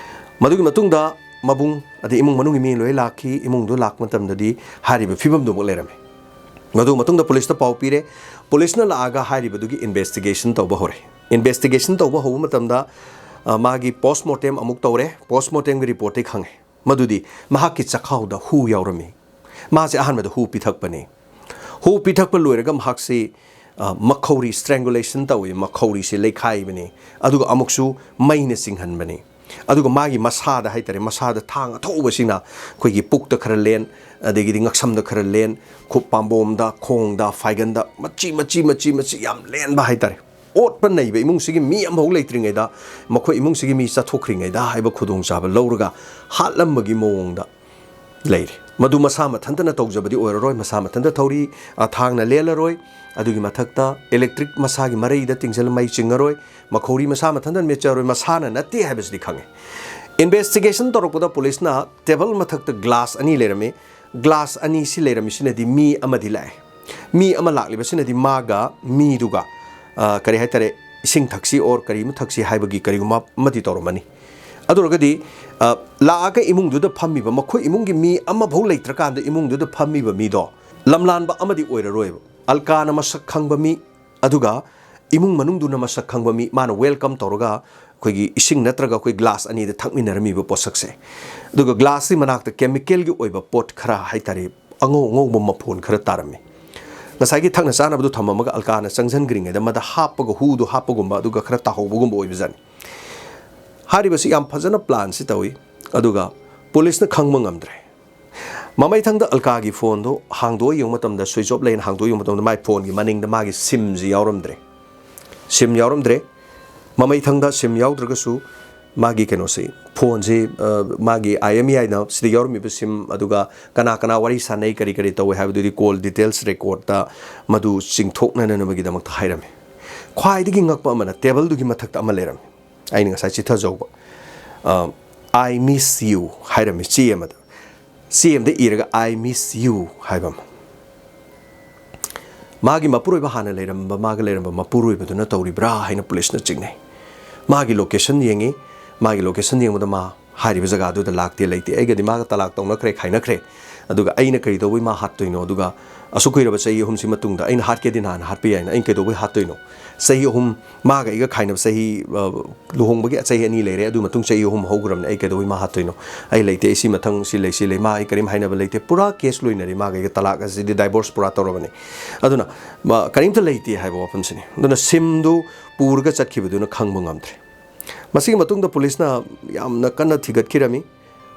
ꯃꯗꯨꯒꯤ ꯃꯇꯨꯡꯗ ꯃꯕꯨꯡ ꯑꯗꯩ ꯏꯃꯨꯡ ꯃꯅꯨꯡꯒꯤ ꯃꯤ ꯂꯣꯏ ꯂꯥꯛꯈꯤ꯫ ꯏꯃꯨꯡꯗꯨ ꯂꯥꯛꯄ ꯃꯇꯝꯗꯗꯤ ꯍꯥꯏꯔꯤꯕ ꯐꯤꯕꯝꯗꯨꯃꯛ ꯂꯩꯔꯝꯃꯦ꯫ ꯃꯗꯨ ꯃꯇꯨꯡꯗ ꯄꯨꯂꯤꯁꯇ ꯄꯥꯎ ꯄꯤꯔꯦ꯫ ꯄꯨꯂꯤꯁꯅ ꯂꯥꯛꯑꯒ ꯍꯥꯏꯔꯤꯕꯗꯨꯒꯤ ꯏꯟꯚꯦꯁꯇꯤꯒꯦꯁꯟ ꯇꯧꯕ ꯍꯧꯔꯦ꯫ ꯏꯟꯚꯦꯁꯇꯤꯒꯦꯁꯟ ꯇꯧꯕ ꯍꯧꯕ ꯃꯇꯝꯗ, ꯑ, ꯃꯥꯒꯤ ꯄꯣꯁꯃꯣꯔꯇꯦꯝ ꯑꯃꯨꯛ ꯇꯧꯔꯦ꯫ ꯄꯣꯁꯃꯣꯔꯇꯦꯝꯒꯤ ꯔꯤꯄꯣꯔꯠꯇꯒꯤ ꯈꯪꯉꯦ ꯃꯗꯨꯗꯤ ꯃꯍꯥꯛꯀꯤ ꯆꯈꯥꯎꯗ ꯍꯨ ꯌꯥꯎꯔꯝꯃꯤ꯫ ꯃꯥꯁꯦ ꯑꯍꯥꯟꯕꯗ ꯍꯨ ꯄꯤꯊꯛꯄꯅꯤ꯫ ꯍꯨ ꯄꯤꯊꯛꯄ ꯂꯣꯏꯔꯒ ꯃꯍꯥꯛꯁꯤ, ꯑ, ꯃꯈꯧꯔꯤ, ꯁ꯭ꯇ꯭ꯔꯦꯡꯒꯨꯂꯦꯁꯟ ꯇꯧꯏ, ꯃꯈꯧꯔꯤꯁꯤ ꯂꯩꯈꯥꯏꯕꯅꯤ, ꯑꯗꯨꯒ ꯑꯃꯨꯛꯁꯨ ꯃꯩꯅ ꯆꯤꯡꯍꯟꯕꯅꯤ꯫ ꯑꯗꯨꯒ ꯃꯥꯒꯤ ꯃꯁꯥꯗ ꯍꯥꯏꯇꯥꯔꯦ, ꯃꯁꯥꯗ ꯊꯥꯡ ꯑꯊꯧꯕꯁꯤꯅ ꯑꯩꯈꯣꯏꯒꯤ ꯄꯨꯛꯇ ꯈꯔ ꯂꯦꯟ, ꯑꯗꯒꯤꯗꯤ ꯉꯛꯁꯝꯗ ꯈꯔ ꯂꯦꯟ, ꯈꯨꯠ ꯄꯥꯝꯕꯣꯝꯗ, ꯈꯣꯡꯗ, ꯐꯥꯏꯒꯟꯗ ꯃꯆꯤ, ꯃꯆꯤ, ꯃꯆꯤ, ꯃꯆꯤ ꯌꯥꯝ ꯂꯦꯟꯕ ꯍꯥꯏꯇꯥꯔꯦ꯫ ꯑꯣꯠꯄ ꯅꯩꯕ, ꯏꯃꯨꯡꯁꯤꯒꯤ ꯃꯤ ꯑꯃꯐꯥꯎ ꯂꯩꯇ꯭ꯔꯤꯉꯩꯗ, ꯃꯈꯣꯏ ꯏꯃꯨꯡꯁꯤꯒꯤ ꯃꯤ ꯆꯠꯊꯣꯛꯈ꯭ꯔꯤꯉꯩꯗ ꯍꯥꯏꯕ ꯈꯨꯗꯣꯡꯆꯥꯕ ꯂꯧꯔꯒ ꯍꯥꯠꯂꯝꯕꯒꯤ ꯃꯑꯣꯡꯗ ꯂꯩꯔꯤ꯫ ꯃꯗꯨ ꯃꯁꯥ ꯃꯊꯟꯇꯅ ꯇꯧꯖꯕꯗꯤ ꯑꯣꯏꯔꯔꯣꯏ, ꯃꯁꯥ ꯃꯊꯟꯇ ꯊꯧꯔꯤ, ꯑ, ꯊꯥꯡꯅ ꯂꯦꯜꯂꯔꯣꯏ, ꯑꯗꯨꯒꯤ ꯃꯊꯛꯇ electric ꯃꯁꯥꯒꯤ ꯃꯔꯩꯗ ꯇꯤꯡꯁꯤꯜꯂ ꯃꯩ ꯆꯤꯡꯉꯔꯣꯏ, ꯃꯈꯧꯔꯤ ꯃꯁꯥ ꯃꯊꯟꯇꯅ ꯃꯤꯠꯆꯔꯣꯏ, ꯃꯁꯥꯅ ꯅꯠꯇꯦ ꯍꯥꯏꯕꯁꯤꯗꯤ ꯈꯪꯉꯦ꯫ Investigation ꯇꯧꯔꯛꯄꯗ ꯄꯨꯂꯤꯁꯅ table ꯃꯊꯛꯇ glass ꯑꯅꯤ ꯂꯩꯔꯝꯃꯤ꯫ Glass ꯑꯅꯤꯁꯤ ꯂꯩꯔꯝꯃꯤꯁꯤꯅꯗꯤ ꯃꯤ ꯑꯃꯗꯤ ꯂꯥꯛꯑꯦ꯫ ꯃꯤ ꯑꯃ ꯂꯥꯛꯂꯤꯕꯁꯤꯅꯗꯤ ꯃꯥꯒ ꯃꯤꯗꯨꯒ, ꯑ, ꯀꯔꯤ ꯍꯥꯏꯇꯥꯔꯦ, ꯏꯁꯤꯡ ꯊꯛꯁꯤ or ꯀꯔꯤ ꯑꯃ ꯊꯛꯁꯤ ꯍꯥꯏꯕꯒꯤ ꯀꯔꯤꯒꯨꯝꯕ ꯑꯃꯗꯤ ꯇꯧꯔꯝꯃꯅꯤ꯫ ꯑꯗꯨ ꯑꯣꯏꯔꯒꯗꯤ, ꯑ, ꯂꯥꯛꯑꯒ ꯏꯃꯨꯡꯗꯨꯗ ꯐꯝꯃꯤꯕ ꯃꯈꯣꯏ ꯏꯃꯨꯡꯒꯤ ꯃꯤ ꯑꯃꯐꯥꯎ ꯂꯩꯇ꯭ꯔꯀꯥꯟꯗ ꯏꯃꯨꯡꯗꯨꯗ ꯐꯝꯃꯤꯕ ꯃꯤꯗꯣ ꯂꯝꯂꯥꯟꯕ ꯑꯃꯗꯤ ꯑꯣꯏꯔꯔꯣꯏꯕ꯫ ꯑꯜꯀꯥꯅ ꯃꯁꯛ ꯈꯪꯕ ꯃꯤ, ꯑꯗꯨꯒ ꯏꯃꯨꯡ ꯃꯅꯨꯡꯗꯨꯅ ꯃꯁꯛ ꯈꯪꯕ ꯃꯤ, ꯃꯥꯅ welcome ꯇꯧꯔꯒ ꯑꯩꯈꯣꯏꯒꯤ ꯏꯁꯤꯡ ꯅꯠꯇ꯭ꯔꯒ ꯑꯩꯈꯣꯏ glass ꯑꯅꯤꯗ ꯊꯛꯃꯤꯟꯅꯔꯝꯃꯤꯕ ꯄꯣꯠꯁꯛꯁꯦ꯫ ꯑꯗꯨꯒ glassꯁꯤ ꯃꯅꯥꯛꯇ chemicalꯒꯤ ꯑꯣꯏꯕ ꯄꯣꯠ ꯈꯔ ꯍꯥꯏꯇꯥꯔꯦ, ꯑꯉꯧ ꯑꯉꯧꯕ ꯃꯐꯣꯟ ꯈꯔ ꯇꯥꯔꯝꯃꯤ꯫ ꯉꯁꯥꯏꯒꯤ ꯊꯛꯅ ꯆꯥꯅꯕꯗꯨ ꯊꯝꯃꯝꯃꯒ ꯑꯜꯀꯥꯅ ꯆꯪꯁꯤꯟꯈ꯭ꯔꯤꯉꯩꯗ ꯃꯗ ꯍꯥꯞꯄꯒ ꯍꯨꯗꯨ ꯍꯥꯞꯄꯒꯨꯝꯕ ꯑꯗꯨꯒ ꯈꯔ ꯇꯥꯍꯧꯕꯒꯨꯝꯕ ꯑꯣꯏꯕꯖꯥꯠꯅꯤ꯫ ꯍꯥꯏꯔꯤꯕꯁꯤ ꯌꯥꯝ ꯐꯖꯅ planꯁꯤ ꯇꯧꯏ, ꯑꯗꯨꯒ ꯄꯨꯂꯤꯁꯅ ꯈꯪꯕ ꯉꯝꯗ꯭ꯔꯦ꯫ ꯃꯃꯩꯊꯪꯗ ꯑꯜꯀꯥꯒꯤ phoneꯗꯣ ꯍꯥꯡꯗꯣꯛꯑ ꯌꯦꯡꯕ ꯃꯇꯝꯗ, switch off ꯂꯩꯅ ꯍꯥꯡꯗꯣꯛꯑ ꯌꯦꯡꯕ ꯃꯇꯝꯗ, ꯃꯥꯏ phoneꯒꯤ ꯃꯅꯤꯡꯗ ꯃꯥꯒꯤ SIMꯁꯤ ꯌꯥꯎꯔꯝꯗ꯭ꯔꯦ꯫ SIM ꯌꯥꯎꯔꯝꯗ꯭ꯔꯦ꯫ ꯃꯃꯩꯊꯪꯗ SIM ꯌꯥꯎꯗ꯭ꯔꯒꯁꯨ ꯃꯥꯒꯤ ꯀꯩꯅꯣꯁꯤ, phoneꯁꯤ, ꯑ, ꯃꯥꯒꯤ IMEIꯅ ꯁꯤꯗ ꯌꯥꯎꯔꯝꯃꯤꯕ SIM, ꯑꯗꯨꯒ ꯀꯅꯥ ꯀꯅꯥ ꯋꯥꯔꯤ ꯁꯥꯟꯅꯩ, ꯀꯔꯤ ꯀꯔꯤ ꯇꯧꯏ ꯍꯥꯏꯕꯗꯨꯗꯤ call details recordꯇ ꯃꯗꯨ ꯆꯤꯡꯊꯣꯛꯅꯅꯕꯒꯤꯗꯃꯛꯇ ꯍꯥꯏꯔꯝꯃꯤ꯫ ꯈ꯭ꯋꯥꯏꯗꯒꯤ ꯉꯛꯄ ꯑꯃꯅ tableꯗꯨꯒꯤ ꯃꯊꯛꯇ ꯑꯃ ꯂꯩꯔꯝꯃꯤ꯫ ꯑꯩꯅ ꯉꯁꯥꯏ ꯆꯤꯊꯖꯧꯕ, ꯑ, "I miss you" ꯍꯥꯏꯔꯝꯃꯤ ꯆꯦ ꯑꯃꯗ꯫ ꯆꯦ ꯑꯃꯗ ꯏꯔꯒ "I miss you" ꯍꯥꯏꯕ ꯑꯃ꯫ ꯃꯥꯒꯤ ꯃꯄꯨꯔꯣꯏꯕ ꯍꯥꯟꯅ ꯂꯩꯔꯝꯕ, ꯃꯥꯒ ꯂꯩꯔꯝꯕ ꯃꯄꯨꯔꯣꯏꯕꯗꯨꯅ ꯇꯧꯔꯤꯕ꯭ꯔꯥ ꯍꯥꯏꯅ ꯄꯨꯂꯤꯁꯅ ꯆꯤꯡꯅꯩ꯫ ꯃꯥꯒꯤ location ꯌꯦꯡꯉꯤ, ꯃꯥꯒꯤ location ꯌꯦꯡꯕꯗ ꯃꯥ ꯍꯥꯏꯔꯤꯕ ꯖꯒꯥꯗꯨꯗ ꯂꯥꯛꯇꯦ, ꯂꯩꯇꯦ꯫ ꯑꯩꯒꯗꯤ ꯃꯥꯒ ꯇꯂꯥꯛ ꯇꯧꯅꯈ꯭ꯔꯦ, ꯈꯥꯏꯅꯈ꯭ꯔꯦ꯫ ꯑꯗꯨꯒ ꯑꯩꯅ ꯀꯔꯤ ꯇꯧꯕꯩ ꯃꯥ ꯍꯥꯠꯇꯣꯏꯅꯣ? ꯑꯗꯨꯒ ꯑꯁꯨꯛ ꯀꯨꯏꯔꯕ ꯆꯍꯤ ꯑꯍꯨꯝꯁꯤ ꯃꯇꯨꯡꯗ, ꯑꯩꯅ ꯍꯥꯠꯀꯦꯗꯤ ꯅꯍꯥꯟ ꯍꯥꯠꯄ ꯌꯥꯏꯅ, ꯑꯩꯅ ꯀꯩꯗꯧꯕꯩ ꯍꯥꯠꯇꯣꯏꯅꯣ? ꯆꯍꯤ ꯑꯍꯨꯝ, ꯃꯥꯒ ꯑꯩꯒ ꯈꯥꯏꯅꯕ ꯆꯍꯤ, ꯑ, ꯂꯨꯍꯣꯡꯕꯒꯤ ꯆꯍꯤ ꯑꯅꯤ ꯂꯩꯔꯦ, ꯑꯗꯨ ꯃꯇꯨꯡ ꯆꯍꯤ ꯑꯍꯨꯝ ꯍꯧꯈ꯭ꯔꯕꯅꯤ, ꯑꯩ ꯀꯩꯗꯧꯕꯩ ꯃꯥ ꯍꯥꯠꯇꯣꯏꯅꯣ? ꯑꯩ ꯂꯩꯇꯦ, ꯑꯩ ꯁꯤ ꯃꯊꯪ ꯁꯤ ꯂꯩ, ꯁꯤ ꯂꯩ, ꯃꯥ ꯑꯩ ꯀꯔꯤꯝ ꯍꯥꯏꯅꯕ ꯂꯩꯇꯦ꯫ ꯄꯨꯔꯥ case ꯂꯣꯏꯅꯔꯦ, ꯃꯥꯒ ꯑꯩꯒ ꯇꯂꯥꯛ ꯑꯁꯤꯗꯤ divorce ꯄꯨꯔꯥ ꯇꯧꯔꯕꯅꯤ꯫ ꯑꯗꯨꯅ, ꯃꯥ ꯀꯔꯤꯝꯇ ꯂꯩꯇꯦ ꯍꯥꯏꯕ ꯋꯥꯐꯝꯁꯤꯅꯤ꯫ ꯑꯗꯨꯅ SIMꯗꯨ ꯄꯨꯔꯒ ꯆꯠꯈꯤꯕꯗꯨꯅ ꯈꯪꯕ ꯉꯝꯗ꯭ꯔꯦ꯫ ꯃꯁꯤꯒꯤ ꯃꯇꯨꯡꯗ ꯄꯨꯂꯤꯁꯅ ꯌꯥꯝꯅ ꯀꯟꯅ ꯊꯤꯒꯠꯈꯤꯔꯝꯃꯤ꯫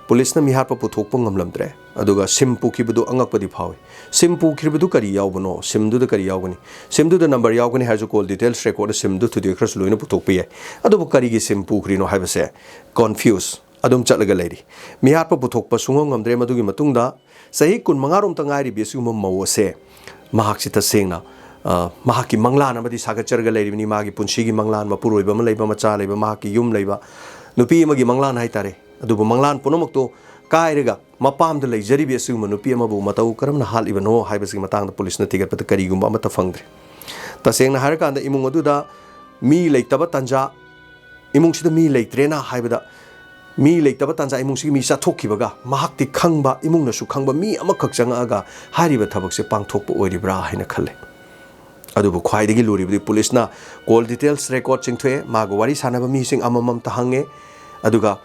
ꯄꯨꯂꯤꯁꯅ ꯃꯤꯍꯥꯠꯄ ꯄꯨꯊꯣꯛꯄ ꯉꯝꯂꯝꯗ꯭ꯔꯦ꯫ ꯑꯗꯨꯒ SIM ꯄꯨꯈꯤꯕꯗꯨ ꯑꯉꯛꯄꯗꯤ ꯐꯥꯎꯏ꯫ SIM ꯄꯨꯈꯤꯕꯗꯨ ꯀꯔꯤ ꯌꯥꯎꯕꯅꯣ? SIMꯗꯨꯗ ꯀꯔꯤ ꯌꯥꯎꯒꯅꯤ? SIMꯗꯨꯗ number ꯌꯥꯎꯒꯅꯤ ꯍꯥꯏꯔꯁꯨ call details recordꯅ SIMꯗꯨ ꯊꯨꯗꯦꯛꯈ꯭ꯔꯁꯨ ꯂꯣꯏꯅ ꯄꯨꯊꯣꯛꯄ ꯌꯥꯏ꯫ ꯑꯗꯨꯕꯨ ꯀꯔꯤꯒꯤ SIM ꯄꯨꯈ꯭ꯔꯤꯅꯣ ꯍꯥꯏꯕꯁꯦ confuse, ꯑꯗꯨꯝ ꯆꯠꯂꯒ ꯂꯩꯔꯤ꯫ ꯃꯤꯍꯥꯠꯄ ꯄꯨꯊꯣꯛꯄ ꯁꯨꯡꯉꯝ ꯉꯝꯗ꯭ꯔꯦ꯫ ꯃꯗꯨꯒꯤ ꯃꯇꯨꯡꯗ ꯆꯍꯤ ꯀꯨꯟꯃꯉꯥ ꯔꯣꯝꯇ ꯉꯥꯏꯔꯤꯕꯤ ꯑꯁꯤꯒꯨꯝꯕ ꯃꯧ ꯑꯁꯦ ꯃꯍꯥꯛꯁꯤ ꯇꯁꯦꯡꯅ, ꯑ, ꯃꯍꯥꯛꯀꯤ ꯃꯪꯂꯥꯟ ꯑꯃꯗꯤ ꯁꯥꯒꯠꯆꯔꯒ ꯂꯩꯔꯤꯕꯅꯤ꯫ ꯃꯥꯒꯤ ꯄꯨꯟꯁꯤꯒꯤ ꯃꯪꯂꯥꯟ, ꯃꯄꯨꯔꯣꯏꯕ ꯑꯃ ꯂꯩꯕ, ꯃꯆꯥ ꯂꯩꯕ, ꯃꯍꯥꯛꯀꯤ ꯌꯨꯝ ꯂꯩꯕ, ꯅꯨꯄꯤ ꯑꯃꯒꯤ ꯃꯪꯂꯥꯟ ꯍꯥꯏꯇꯥꯔꯦ꯫ ꯑꯗꯨꯕꯨ ꯃꯪꯂꯥꯟ ꯄꯨꯝꯅꯃꯛꯇꯣ ꯀꯥꯏꯔꯒ ꯃꯄꯥꯝꯗ ꯂꯩꯖꯔꯤꯕꯤ ꯑꯁꯤꯒꯨꯝꯕ ꯅꯨꯄꯤ ꯑꯃꯕꯨ ꯃꯇꯧ ꯀꯔꯝꯅ ꯍꯥꯠꯂꯤꯕꯅꯣ ꯍꯥꯏꯕꯁꯤꯒꯤ ꯃꯇꯥꯡꯗ ꯄꯨꯂꯤꯁꯅ ꯊꯤꯒꯠꯄꯗ ꯀꯔꯤꯒꯨꯝꯕ ꯑꯃꯠꯇ ꯐꯪꯗ꯭ꯔꯦ꯫ ꯇꯁꯦꯡꯅ ꯍꯥꯏꯔꯀꯥꯟꯗ ꯏꯃꯨꯡ ꯑꯗꯨꯗ ꯃꯤ ꯂꯩꯇꯕ ꯇꯥꯟꯖꯥ, ꯏꯃꯨꯡꯁꯤꯗ ꯃꯤ ꯂꯩꯇ꯭ꯔꯦꯅ ꯍꯥꯏꯕꯗ, ꯃꯤ ꯂꯩꯇꯕ ꯇꯥꯟꯖꯥ, ꯏꯃꯨꯡꯁꯤꯒꯤ ꯃꯤ ꯆꯠꯊꯣꯛꯈꯤꯕꯒ ꯃꯍꯥꯛꯇꯤ ꯈꯪꯕ, ꯏꯃꯨꯡꯅꯁꯨ ꯈꯪꯕ ꯃꯤ ꯑꯃꯈꯛ ꯆꯪꯉꯛꯑꯒ ꯍꯥꯏꯔꯤꯕ ꯊꯕꯛꯁꯦ ꯄꯥꯡꯊꯣꯛꯄ ꯑꯣꯏꯔꯤꯕ꯭ꯔꯥ ꯍꯥꯏꯅ ꯈꯜꯂꯦ꯫ ꯑꯗꯨꯕꯨ ꯈ꯭ꯋꯥꯏꯗꯒꯤ ꯂꯨꯔꯤꯕꯗꯤ ꯄꯨꯂꯤꯁꯅ call details record ꯆꯤꯡꯊꯣꯛꯑꯦ, ꯃꯥꯒ ꯋꯥꯔꯤ ꯁꯥꯟꯅꯕ ꯃꯤꯁꯤꯡ ꯑꯃꯃꯝꯇ ꯍꯪꯉꯦ, ꯑꯗꯨꯒ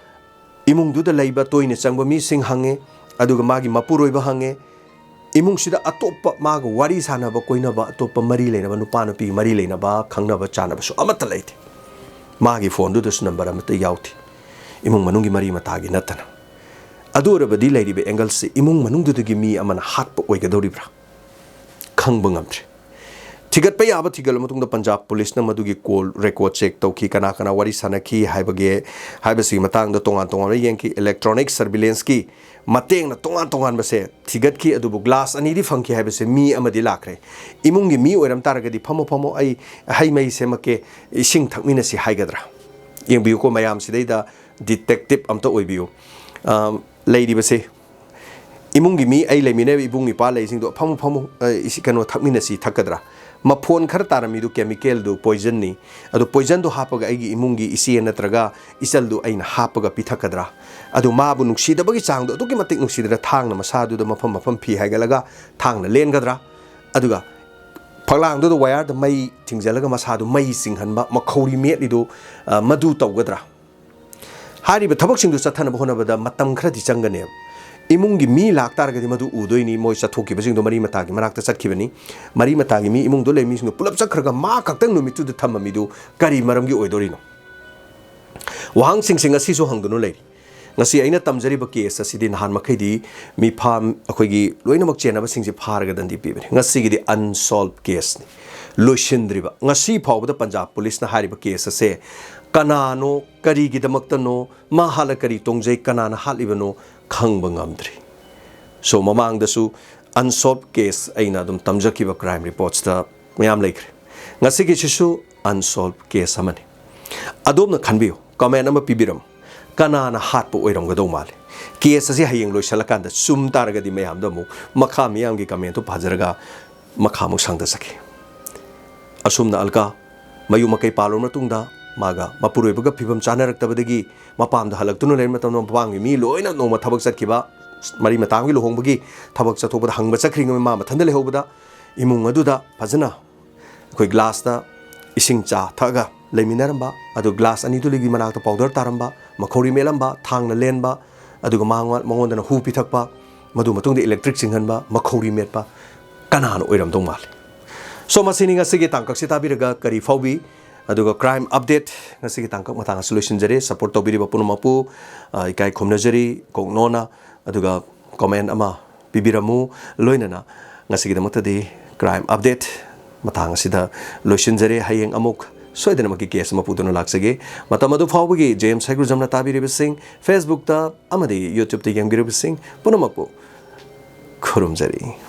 ꯏꯃꯨꯡꯗꯨꯗ ꯂꯩꯕ ꯇꯣꯏꯅ ꯆꯪꯕ ꯃꯤꯁꯤꯡ ꯍꯪꯉꯦ, ꯑꯗꯨꯒ ꯃꯥꯒꯤ ꯃꯄꯨꯔꯣꯏꯕ ꯍꯪꯉꯦ꯫ ꯏꯃꯨꯡꯁꯤꯗ ꯑꯇꯣꯞꯄ ꯃꯥꯒ ꯋꯥꯔꯤ ꯁꯥꯟꯅꯕ, ꯀꯣꯏꯅꯕ, ꯑꯇꯣꯞꯄ ꯃꯔꯤ ꯂꯩꯅꯕ, ꯅꯨꯄꯥ ꯅꯨꯄꯤ ꯃꯔꯤ ꯂꯩꯅꯕ, ꯈꯪꯅꯕ ꯆꯥꯟꯅꯕꯁꯨ ꯑꯃꯠꯇ ꯂꯩꯇꯦ꯫ ꯃꯥꯒꯤ ꯐꯣꯟꯗꯨꯗꯁꯨ ꯅꯝꯕꯔ ꯑꯃꯠꯇ ꯌꯥꯎꯗꯦ꯫ ꯏꯃꯨꯡ ꯃꯅꯨꯡꯒꯤ ꯃꯔꯤ ꯃꯇꯥꯒꯤ ꯅꯠꯇꯅ꯫ ꯑꯗꯨ ꯑꯣꯏꯔꯕꯗꯤ ꯂꯩꯔꯤꯕ angle ꯁꯤ ꯏꯃꯨꯡ ꯃꯅꯨꯡꯗꯨꯗꯒꯤ ꯃꯤ ꯑꯃꯅ ꯍꯥꯠꯄ ꯑꯣꯏꯒꯗꯧꯔꯤꯕ꯭ꯔꯥ? ꯈꯪꯕ ꯉꯝꯗ꯭ꯔꯦ꯫ ꯊꯤꯒꯠꯄ ꯌꯥꯕ ꯊꯤꯒꯠꯂꯕ ꯃꯇꯨꯡꯗ ꯄꯟꯖꯥꯕ ꯄꯨꯂꯤꯁꯅ ꯃꯗꯨꯒꯤ call record check ꯇꯧꯈꯤ, ꯀꯅꯥ ꯀꯅꯥ ꯋꯥꯔꯤ ꯁꯥꯟꯅꯈꯤ ꯍꯥꯏꯕꯒꯤ, ꯍꯥꯏꯕꯁꯤꯒꯤ ꯃꯇꯥꯡꯗ ꯇꯣꯉꯥꯟ ꯇꯣꯉꯥꯟꯕ ꯌꯦꯡꯈꯤ꯫ Electronic surveillance ꯀꯤ ꯃꯇꯦꯡꯅ ꯇꯣꯉꯥꯟ ꯇꯣꯉꯥꯟꯕꯁꯦ ꯊꯤꯒꯠꯈꯤ, ꯑꯗꯨꯕꯨ glass ꯑꯅꯤꯗꯤ ꯐꯪꯈꯤ ꯍꯥꯏꯕꯁꯦ ꯃꯤ ꯑꯃꯗꯤ ꯂꯥꯛꯈ꯭ꯔꯦ꯫ ꯏꯃꯨꯡꯒꯤ ꯃꯤ ꯑꯣꯏꯔꯝ ꯇꯥꯔꯒꯗꯤ "ꯐꯝꯃꯣ, ꯐꯝꯃꯣ, ꯑꯩ ꯍꯩ ꯃꯍꯤ ꯁꯦꯝꯃꯛꯀꯦ, ꯏꯁꯤꯡ ꯊꯛꯃꯤꯟꯅꯁꯤ" ꯍꯥꯏꯒꯗ꯭ꯔꯥ? ꯌꯦꯡꯕꯤꯌꯨꯀꯣ ꯃꯌꯥꯝ, ꯁꯤꯗꯩꯗ detective ꯑꯝꯇ ꯑꯣꯏꯕꯤꯌꯨ꯫ ꯑ, ꯂꯩꯔꯤꯕꯁꯦ, ꯏꯃꯨꯡꯒꯤ ꯃꯤ, ꯑꯩ ꯂꯩꯃꯤꯟꯅꯔꯤꯕ ꯏꯕꯨꯡ ꯏꯄ꯭ꯋꯥ ꯂꯩꯁꯤꯡꯗꯣ "ꯐꯝꯃꯨ, ꯐꯝꯃꯨ, ꯑ, ꯏꯁꯤ-, ꯀꯩꯅꯣ, ꯊꯛꯃꯤꯟꯅꯁꯤ" ꯊꯛꯀꯗ꯭ꯔꯥ? ꯃꯐꯣꯟ ꯈꯔ ꯇꯥꯔꯝꯃꯤꯗꯨ chemical ꯗꯨ poison ꯅꯤ꯫ ꯑꯗꯨ poison ꯗꯨ ꯍꯥꯞꯄꯒ ꯑꯩꯒꯤ ꯏꯃꯨꯡꯒꯤ ꯏꯆꯦ ꯅꯠꯇ꯭ꯔꯒ ꯏꯆꯜꯗꯨ ꯑꯩꯅ ꯍꯥꯞꯄꯒ ꯄꯤꯊꯛꯀꯗ꯭ꯔꯥ? ꯑꯗꯨ ꯃꯥꯕꯨ ꯅꯨꯡꯁꯤꯗꯕꯒꯤ ꯆꯥꯡꯗꯣ ꯑꯗꯨꯛꯀꯤ ꯃꯇꯤꯛ ꯅꯨꯡꯁꯤꯗꯅ ꯊꯥꯡꯅ ꯃꯁꯥꯗꯨꯗ ꯃꯐꯝ ꯃꯐꯝ ꯐꯤ ꯍꯥꯏꯒꯠꯂꯒ ꯊꯥꯡꯅ ꯂꯦꯟꯒꯗ꯭ꯔꯥ? ꯑꯗꯨꯒ ꯐꯛꯂꯥꯡꯗꯨꯗ wire ꯗ ꯃꯩ ꯊꯤꯡꯖꯤꯜꯂꯒ ꯃꯁꯥꯗꯨ ꯃꯩ ꯆꯤꯡꯍꯟꯕ, ꯃꯈꯧꯔꯤ ꯃꯦꯠꯂꯤꯗꯨ, ꯑ, ꯃꯗꯨ ꯇꯧꯒꯗ꯭ꯔꯥ? ꯍꯥꯏꯔꯤꯕ ꯊꯕꯛꯁꯤꯡꯗꯨ ꯆꯠꯊꯅꯕ ꯍꯣꯠꯅꯕꯗ ꯃꯇꯝ ꯈꯔꯗꯤ ꯆꯪꯒꯅꯦꯕ꯫ ꯏꯃꯨꯡꯒꯤ ꯃꯤ ꯂꯥꯛꯇꯥꯔꯒꯗꯤ ꯃꯗꯨ ꯎꯗꯣꯏꯅꯤ, ꯃꯣꯏ ꯆꯠꯊꯣꯛꯈꯤꯕꯁꯤꯡꯗꯣ ꯃꯔꯤ ꯃꯇꯥꯒꯤ ꯃꯅꯥꯛꯇ ꯆꯠꯈꯤꯕꯅꯤ꯫ ꯃꯔꯤ ꯃꯇꯥꯒꯤ ꯃꯤ, ꯏꯃꯨꯡꯗ ꯂꯩꯕ ꯃꯤꯁꯤꯡꯗꯣ ꯄꯨꯂꯞ ꯆꯠꯈ꯭ꯔꯒ ꯃꯥ ꯈꯛꯇꯪ ꯅꯨꯃꯤꯠꯇꯨꯗ ꯊꯝꯕ ꯃꯤꯗꯨ ꯀꯔꯤ ꯃꯔꯝꯒꯤ ꯑꯣꯏꯗꯣꯔꯤꯅꯣ? ꯋꯥꯍꯪꯁꯤꯡꯁꯤ ꯉꯁꯤꯁꯨ ꯍꯪꯗꯨꯅ ꯂꯩꯔꯤ꯫ ꯉꯁꯤ ꯑꯩꯅ ꯇꯝꯖꯔꯤꯕ case ꯑꯁꯤꯗꯤ ꯅꯍꯥꯟ ꯃꯈꯩꯗꯤ ꯃꯤꯐꯝ ꯑꯩꯈꯣꯏꯒꯤ ꯂꯣꯏꯅꯃꯛ ꯆꯦꯟꯅꯕꯁꯤꯡꯁꯦ ꯐꯥꯔꯒ ꯗꯟꯗꯤ ꯄꯤꯕꯅꯤ꯫ ꯉꯁꯤꯒꯤꯗꯤ unsolved case ꯅꯤ, ꯂꯣꯏꯁꯤꯟꯗ꯭ꯔꯤꯕ꯫ ꯉꯁꯤ ꯐꯥꯎꯕꯗ ꯄꯟꯖꯥꯕ ꯄꯨꯂꯤꯁꯅ ꯍꯥꯏꯔꯤꯕ case ꯑꯁꯦ ꯀꯅꯥꯅꯣ, ꯀꯔꯤꯒꯤꯗꯃꯛꯇꯅꯣ, ꯃꯥ ꯍꯥꯠꯂ ꯀꯔꯤ ꯇꯣꯡꯖꯩ, ꯀꯅꯥꯅ ꯍꯥꯠꯂꯤꯕꯅꯣ ꯈꯪꯕ ꯉꯝꯗ꯭ꯔꯤ꯫ So, ꯃꯃꯥꯡꯗꯁꯨ unsolved case ꯑꯩꯅ ꯑꯗꯨꯝ ꯇꯝꯖꯈꯤꯕ crime reportsꯇ ꯃꯌꯥꯝ ꯂꯩꯈ꯭ꯔꯦ꯫ ꯉꯁꯤꯒꯤꯁꯤꯁꯨ unsolved case ꯑꯃꯅꯤ꯫ ꯑꯗꯣꯝꯅ ꯈꯟꯕꯤꯌꯨ, comment ꯑꯃ ꯄꯤꯕꯤꯔꯝꯃꯨ, ꯀꯅꯥꯅ ꯍꯥꯠꯄ ꯑꯣꯏꯔꯝꯒꯗꯧ ꯃꯥꯜꯂꯤ? Case ꯑꯁꯤ ꯍꯌꯦꯡ ꯂꯣꯏꯁꯤꯜꯂꯀꯥꯟꯗ ꯆꯨꯝ ꯇꯥꯔꯒꯗꯤ ꯃꯌꯥꯝꯗ ꯑꯃꯨꯛ ꯃꯈꯥ ꯃꯤꯌꯥꯝꯒꯤ commentꯇꯨ ꯄꯥꯖꯔꯒ ꯃꯈꯥ ꯑꯃꯨꯛ ꯁꯥꯡꯊꯖꯒꯦ꯫ ꯑꯁꯨꯝꯅ ꯑꯜꯀꯥ ꯃꯌꯨꯝ ꯃꯀꯩ ꯄꯥꯜꯂꯨꯔ ꯃꯇꯨꯡꯗ ꯃꯥꯒ ꯃꯄꯨꯔꯣꯏꯕꯒ ꯐꯤꯕꯝ ꯆꯥꯅꯔꯛꯇꯕꯗꯒꯤ ꯃꯄꯥꯝꯗ ꯍꯜꯂꯛꯇꯨꯅ ꯂꯩꯔ ꯃꯇꯝꯗ ꯃꯄꯥꯝꯒꯤ ꯃꯤ ꯂꯣꯏꯅ ꯅꯣꯡꯃ ꯊꯕꯛ ꯆꯠꯈꯤꯕ, ꯃꯔꯤ ꯃꯇꯥꯒꯤ ꯂꯨꯍꯣꯡꯕꯒꯤ ꯊꯕꯛ ꯆꯠꯊꯣꯛꯄꯗ ꯍꯪꯕ ꯆꯠꯈ꯭ꯔꯤꯉꯩ ꯃꯥ ꯃꯊꯟꯇ ꯂꯩꯍꯧꯕꯗ ꯏꯃꯨꯡ ꯑꯗꯨꯗ ꯐꯖꯅ ꯑꯩꯈꯣꯏ glassꯇ ꯏꯁꯤꯡ ꯆꯥ ꯊꯛꯑꯒ ꯂꯩꯃꯤꯟꯅꯔꯝꯕ, ꯑꯗꯨ glass ꯑꯅꯤꯗꯨꯒꯤ ꯃꯅꯥꯛꯇ powder ꯇꯥꯔꯝꯕ, ꯃꯈꯧꯔꯤ ꯃꯦꯠꯂꯝꯕ, ꯊꯥꯡꯅ ꯂꯦꯟꯕ, ꯑꯗꯨꯒ ꯃꯉꯣꯟ-, ꯃꯉꯣꯟꯗꯅ ꯍꯨ ꯄꯤꯊꯛꯄ, ꯃꯗꯨ ꯃꯇꯨꯡꯗ electric ꯆꯤꯡꯍꯟꯕ, ꯃꯈꯧꯔꯤ ꯃꯦꯠꯄ, ꯀꯅꯥꯅ ꯑꯣꯏꯔꯝꯗꯧ ꯃꯥꯜꯂꯤ? So, ꯃꯁꯤꯅꯤ ꯉꯁꯤꯒꯤ ꯇꯥꯡꯀꯛꯁꯤ ꯇꯥꯕꯤꯔꯒ ꯀꯔꯤ ꯐꯥꯎꯕꯤ? ꯑꯗꯨꯒ crime update ꯉꯁꯤꯒꯤ ꯇꯥꯡꯀꯛ ꯃꯇꯥꯡ ꯑꯁꯤ ꯂꯣꯏꯁꯤꯟꯖꯔꯦ꯫ Support ꯇꯧꯕꯤꯔꯤꯕ ꯄꯨꯝꯅꯃꯛꯄꯨ, ꯑ, ꯏꯀꯥꯏ ꯈꯨꯝꯅꯖꯔꯤ꯫ ꯀꯣꯛꯅꯣꯅ, ꯑꯗꯨꯒ comment ꯑꯃ ꯄꯤꯕꯤꯔꯝꯃꯨ꯫ ꯂꯣꯏꯅꯅ ꯉꯁꯤꯒꯤꯗꯃꯛꯇꯗꯤ crime update ꯃꯇꯥꯡ ꯑꯁꯤꯗ ꯂꯣꯏꯁꯤꯟꯖꯔꯦ꯫ ꯍꯌꯦꯡ ꯑꯃꯨꯛ ꯁꯣꯏꯗꯅꯃꯛꯀꯤ case ꯑꯃ ꯄꯨꯗꯨꯅ ꯂꯥꯛꯆꯒꯦ꯫ ꯃꯇꯝ ꯑꯗꯨ ꯐꯥꯎꯕꯒꯤ James ꯍꯩꯒ꯭ꯔꯨꯖꯝꯅ ꯇꯥꯕꯤꯔꯤꯕꯁꯤꯡ, Facebookꯇ ꯑꯃꯗꯤ YouTubeꯇ ꯌꯦꯡꯕꯤꯔꯤꯕꯁꯤꯡ ꯄꯨꯝꯅꯃꯛꯄꯨ ꯈꯨꯔꯨꯝꯖꯔꯤ꯫